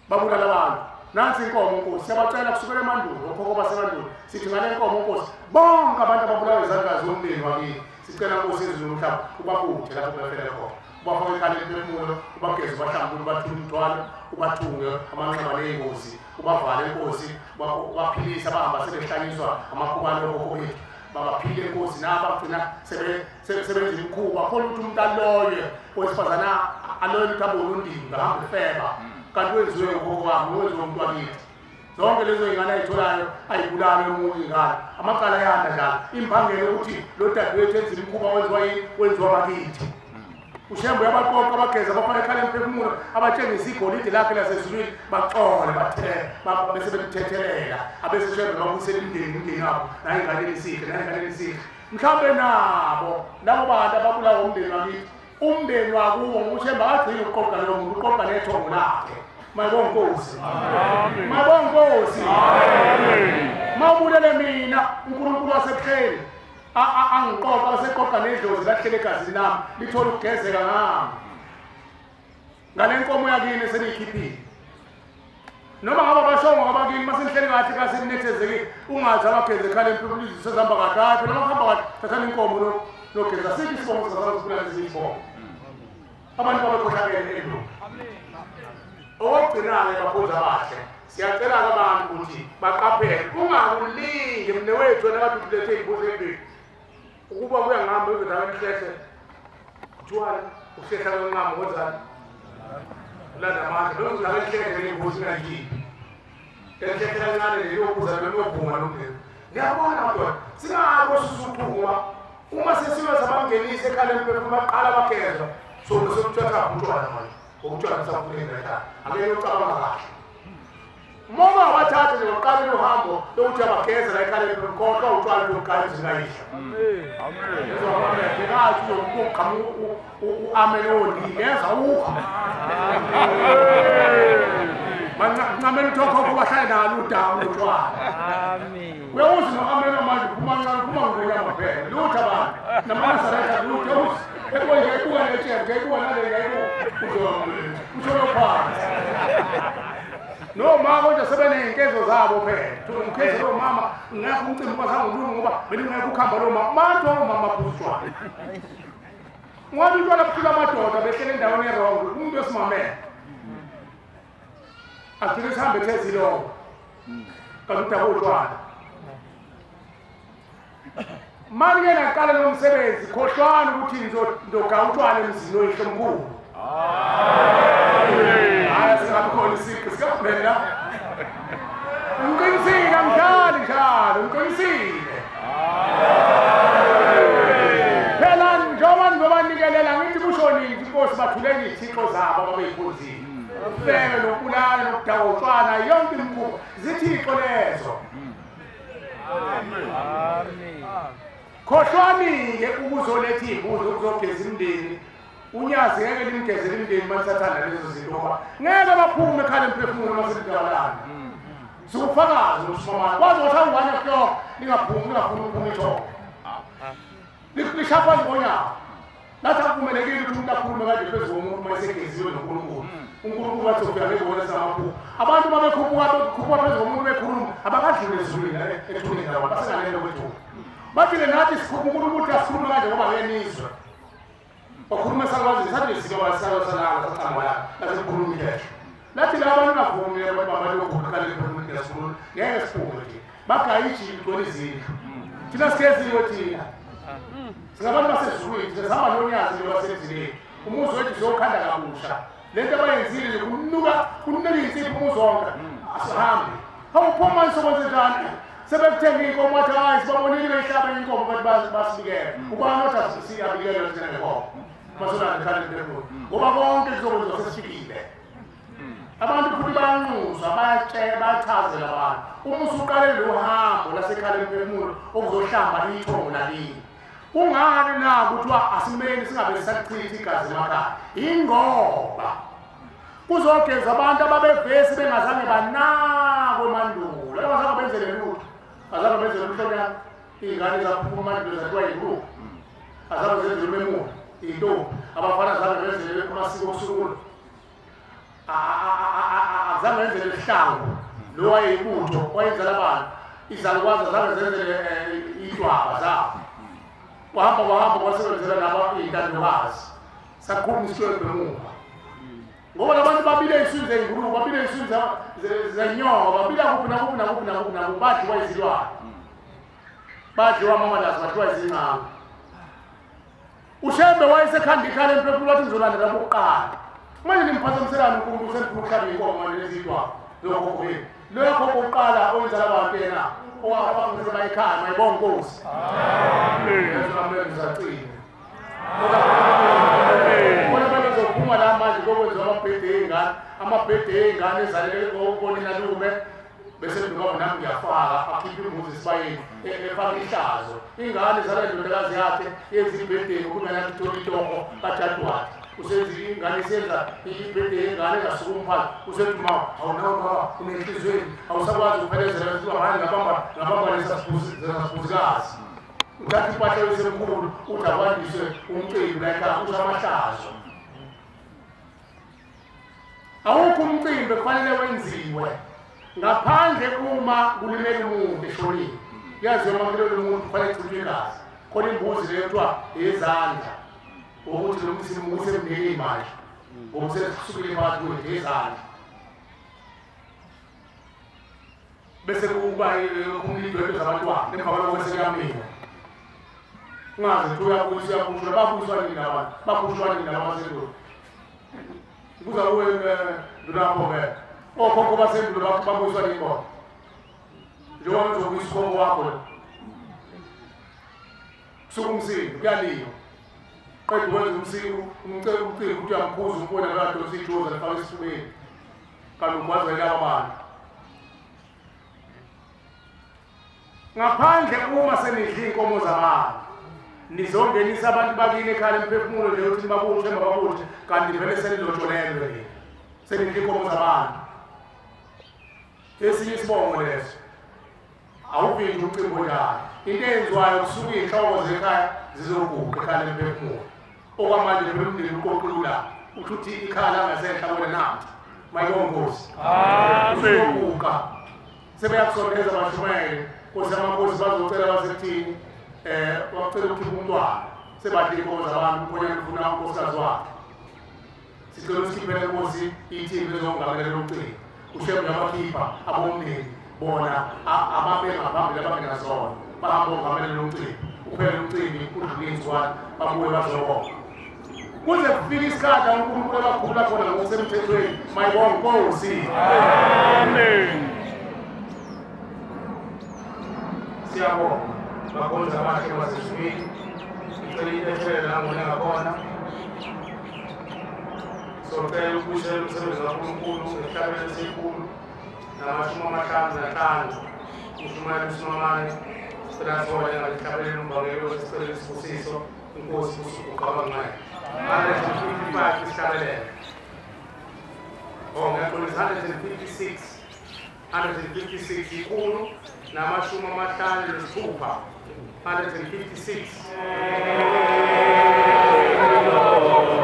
Babulala abantu. Nansi inkomo Nkosi, siyabacela kusukela emandulo, okhokho basemandulo. Sithi ngale nkomo Nkosi, bonke abantu ababulawa izandla zomndeni wakini, sicela Nkosi yezulu nomhlaba ubabuthe lapho befele khona. Ubafake ekhaya lemphefumulo, ubageze, ubahlambule, ubathule umthwalo, ubathunge amanxeba ney'ngozi, ubavale Nkosi, ubaphilise abahamba sebehlanyiswa amakhubane okhokho bethu. Babaphile Nkosi nabo bagcina sebenza imikhuba. Khona ukuthi umuntu aloye owesifazane aloye ukuthi abone undini ahambe efeba. Kanti wenziwe ukhokho wami, wenziwe umuntu wakithi. Zonke lezo y'ngane ayitholayo ayibulali omunye ingane. Amacala ayanda njalo. Imbangela ukuthi lo dadewethu enza imikhuba wenziwa yini? Wenziwa bakithi. uShembe uyabaqoqa abageza abafana ekhala emphefumulo abatshengisa igolide lakhe lasezulwini baxole bese bemthethelela abese Shembe babuyisela imindeni yabo nayingane esihle nayingane esihle. Mhlawumbe nabo labo bantu ababulawa umndeni wakithi, umndeni wakuwo uShembe akagcini ukuqoqa lowo muntu, uqoqa nethongo lakhe. Mayibonge Nkosi. Amen. Mayibonge Nkosi. Amen. Mawubulele mina uNkulunkulu wasebuhleni angiqoqa aseqoqa nedlozi lahlele egazini lami lithola ukugezeka ngami ngale nkomo yakini eseniyikhiphile. Noma ngabe abashongo abakini masenihleli kahle kaseninethezekile, ungathi abageze ekhala emphefumulo izwi sezihamba kahle. Hayi phela makuhamba kahle thathani inkomo nogeza. Sikho isibongo singazange sibulale ezinye isibongo. Abantu babekhohlakele endulo. Okugcina-ke bakhonzi abahle, siyacela-ke abantu ukuthi baqaphele, ungakulingi mne wethu wena kade ulethe iy'mbuzi ey'mbili. Ukuba kuya ngihamba uzothi ake kuthiwani uhlehla kwenqama wenzani? Ulanda amandla. Bekuzothi ake nihlehle ley'mbuzi ingayikhiphi. Elihlehla kancane leliyophuza leliyobhunga lomndeni. Ngiyabona madoda, singabi osusa uphuma. Uma sesiwe sabangenisa ekhala emphefumulo baqala bagezwa, sobe sokuthatha utshwala manje. Ukutshwala kusafuna ekhaya. Ake ucabanga kahle. Uma wathatha nje waqala uhambo lokuthi abageze la ekhaya emphefumulo, utshwala lokuqala izingayihla. Amen. Ngekathi uzokuqhamuka u-ameloni leza ukha. Bancamela ukuthi okhokho bahlale nalo udamu lotshwala. Amen. Uyawuzi no-amelo manje uphuma ncane uphuma ngonyama phela. Lutho abantu. NamaNazaretha lutho uzi. Ekuwa nje ekuwa netshebe, ekuwa nale ekuwa. Usholo phansi. Noma kodwa sebeney'nkezo zabo phela. Umkhezo lo mama ngekho umcimbi kwasangulungu ngoba belingekho ukuhamba lo mama. Bantu omama baphuza utshwala. Ngoba utshwala buhlula amadoda behlele endaweni erongo, umuntu wesimamele. Agcine sihambe ethezilongo. Kanti udaba utshwala. Manje naqala lo msebenzi, khohlwani ukuthi ngizoga utshwala emzini oyihlo omkhulu. Amen. Hayi singabi khona isiqi sikaphela. Ngiqinisile angidlali njalo, ngiqinisile. Phela njengoba nizobanikelela ngithi kusho nini inkosi bathuleni izithixo zabo ababeyikhonzile. Ufebe nokubulala nokudakwa utshwala yonke imikhuba zithixo lezo. Amen. Khohlwani-ke ukuzoletha iy'mbuzi ukuzogeza imindeni. Unyazi ngeke limgezele imindeni uma nisathanda lezo zinto ngoba ngeke baphume ekhala emphefumulo uma selidabalana. Siwufakazi lokusimamana. Kwaze kwathi awu-1 o'clock lingaphumi lingafuni ukuphuma ithongo. Lishapha ngonyawo. Lathi akuvumelekile ukuthi umuntu akhulume kanje phezu komuntu uma esegeziwe noNkulunkulu. uNkulunkulu wathi ufika ngezibone samaphupho. Abantu babekhuphuka bekhuphuka phezu komuntu bekhuluma abakadluli ezulwini ethuneni labo basengalelo kwethuna. Bathi-ke nathi sikhupha uNkulunkulu ukuthi asikhulume kanje ngoba ngeke nizwe. Bakhuluma sakwazi sathi sike wasalala sacambalala lase kukhuluma ikhehla. Lathi laba abantu bavumi abantu babalokhu lephefumulo ngiyasikhuluma ngeke siphume nje. Bagaya ijini igcwele izindlu. Thina sigeziwe thina. Singabantu basezulwini thina sihamba nonyazi lwasemzileni. Umuzi wethu siyokhanda kabusha. Lento abayenzile nje kunuka kunuka insipho umuzi wonke. Asihambi. Awuphuma manje sokwenze njani? Sebekuthenga inkomo wathi hayi sibabonile beyihlaba inkomo bathi basibikele. Ubani othi siyabikela thina ngenkomo? Masona ngikhala emphefumulo. Ngoba konke kuzokwenziwa sesifikile. Abantu futhi bayanxuswa bayatshela bayachazela abantu. Uma usuqale lo hambo lasekhala emphefumulo okuzohlamba ithongo lakini. Kungani na kuthiwa asimeni singabe sisachitha igazi emakhaya? Ingoba kuzogeza abantu ababevesi bengazange banakwe mandulo. Abazange benzele lutho. Azange benzele lutho nyana. Iy'ngane zaphuma mandulo zathiwa yingulube. Azange zenzele umemulo, iy'ntombi. Abafana azange benzele amasiko okusukula. Azange enzele isihlangu lo wayeyibutho wayenzela abantu izalukwazi azange zenzele iy'ntwaba zabo. Wahamba wahamba kwasebenzela laba iy'ntandokazi. Sakhuluma isihlwempu emuva. Ngoba labantu babile ey'swini zey'ngulube, babile ey'swini zenyoka, babila kuphi nakuphi nakuphi nakuphi nakuphi, badliwa izilwane. Badliwa amamalazi, badliwa izingqangu. uShembe wayesekhanda ikhala emphefumulo wathi ngizolandela bokuqala. Manje nimphazamiselani uNkulunkulu senifuna ukuhlaba inkomo lezintwaba zokhokho benu. Loyo khokho wokuqala owenzela abantu yena owafaka umseba ekhaya mayibonge Nkosi. Amen. Amen ngisacina. Khona bazophuma la manje kokwenziwa amabhede ey'ngane, amabhede ey'ngane ezalele koninalume bese noma nami ngiyafaka akhiphe imbuzi esibayeni efaka ihlazo. Ingane izala indodakazi yakhe yenza ibhedeni kumele athole itoho kajadwadi. Usenza ingane isenza ibhede yengane engasuka umphathi usethi ma awunawo baba unenhliziyweni awusakwazi ukuphelezela kuthiwa hayi ngabamba ngabamba lesasibuzikazi. Uthatha impahla yoyisemkhulu uthi akwandiswe umcimbi la ekhaya usho amahlazo. Awukho umcimbi kufanele wenziwe ngaphandle uma kulimele umuntu eshonile. Kuyaziwa uma kulimele umuntu kufanele kuchithwe igazi. Khona imbuzi leyo kuthiwa eyezandla ukuthi lo msimu usemnike manje ngoba sekusukile phakathi kwethu eyezandla. Bese kuba kumlidwebe zabantwana emva kwalokho bese kuyamiwa. Ungaze kuthi uyabuyiswa uyakhutshulwa, babuyiswa nini labantu? Bakhutshulwa nini laba basendulo? Kuza kuwe ndulapho-ke. Okhokho basendulo babuyiswa nini bona? Njengoba ngizobuyisa ukhokho wakho lo. Kusuka umsindo, kuyaliwa. Qeda ukwenza umsindo, umcela umcimbi ukuthi uyamkhuza umfowenu akadonsa ijozi alifake esifubeni. Kanti ugwazwa yilaba bantu. Ngaphandle uma senidla iy'nkomo zabantu, nizongenisa abantu bakini ekhaya lemphefumulo nje ukuthi nibabuthe mababuthe kanti vele senilotsholelwe nina. Senidla iy'nkomo zabantu. Esinye isibongo leso. Awuvinji umcimbi onjalo. Into eyenziwayo kusuka iy'nhloko zekhaya zizoguqa ekhaya lemphefumulo. Okwamanje phela umndeni uqoqulula usho ukuthi ikhaya langasehla wena namhla. Mayibonge Nkosi. Amen. Uzoguqa. Sebeyakusondeza bashumayele. Nkosi amakhosi bazocela basekuthini wacela ukukhipha umntwana sebadla iy'nkomo zabantu umkhonyana ufuna unkosikazi wakhe. Sicela usikhiphele Nkosi ithimba elizongamela lo mcimbi. uShembe uyabakhipha abomndeni bona ababe ngaphambili abangenazona bahamba ongamela lo mcimbi. Uphele umcimbi udlule iy'nsukwana babuye bazobonga. Kuze kufike isikhathi uNkulunkulu abakhulula khona ngokusemthethweni. Mayibonge Nkosi. Amen. Siyabonga bakhonza abahle basezulwini. Ngicela intethelo la ngona ngakhona. Socela ukubuyisela umsebenzi kaNkulunkulu ngehlabelo esikhulu nama-55 ushumayela usimamane. Sicela sibone ngalihlabelelo umbangelo sicela isibusiso inkosi usuguqa abancane. 155 isihlabelelo. Oh, ngiyaxolisa 156. 156 ikhulu nama-56. 156.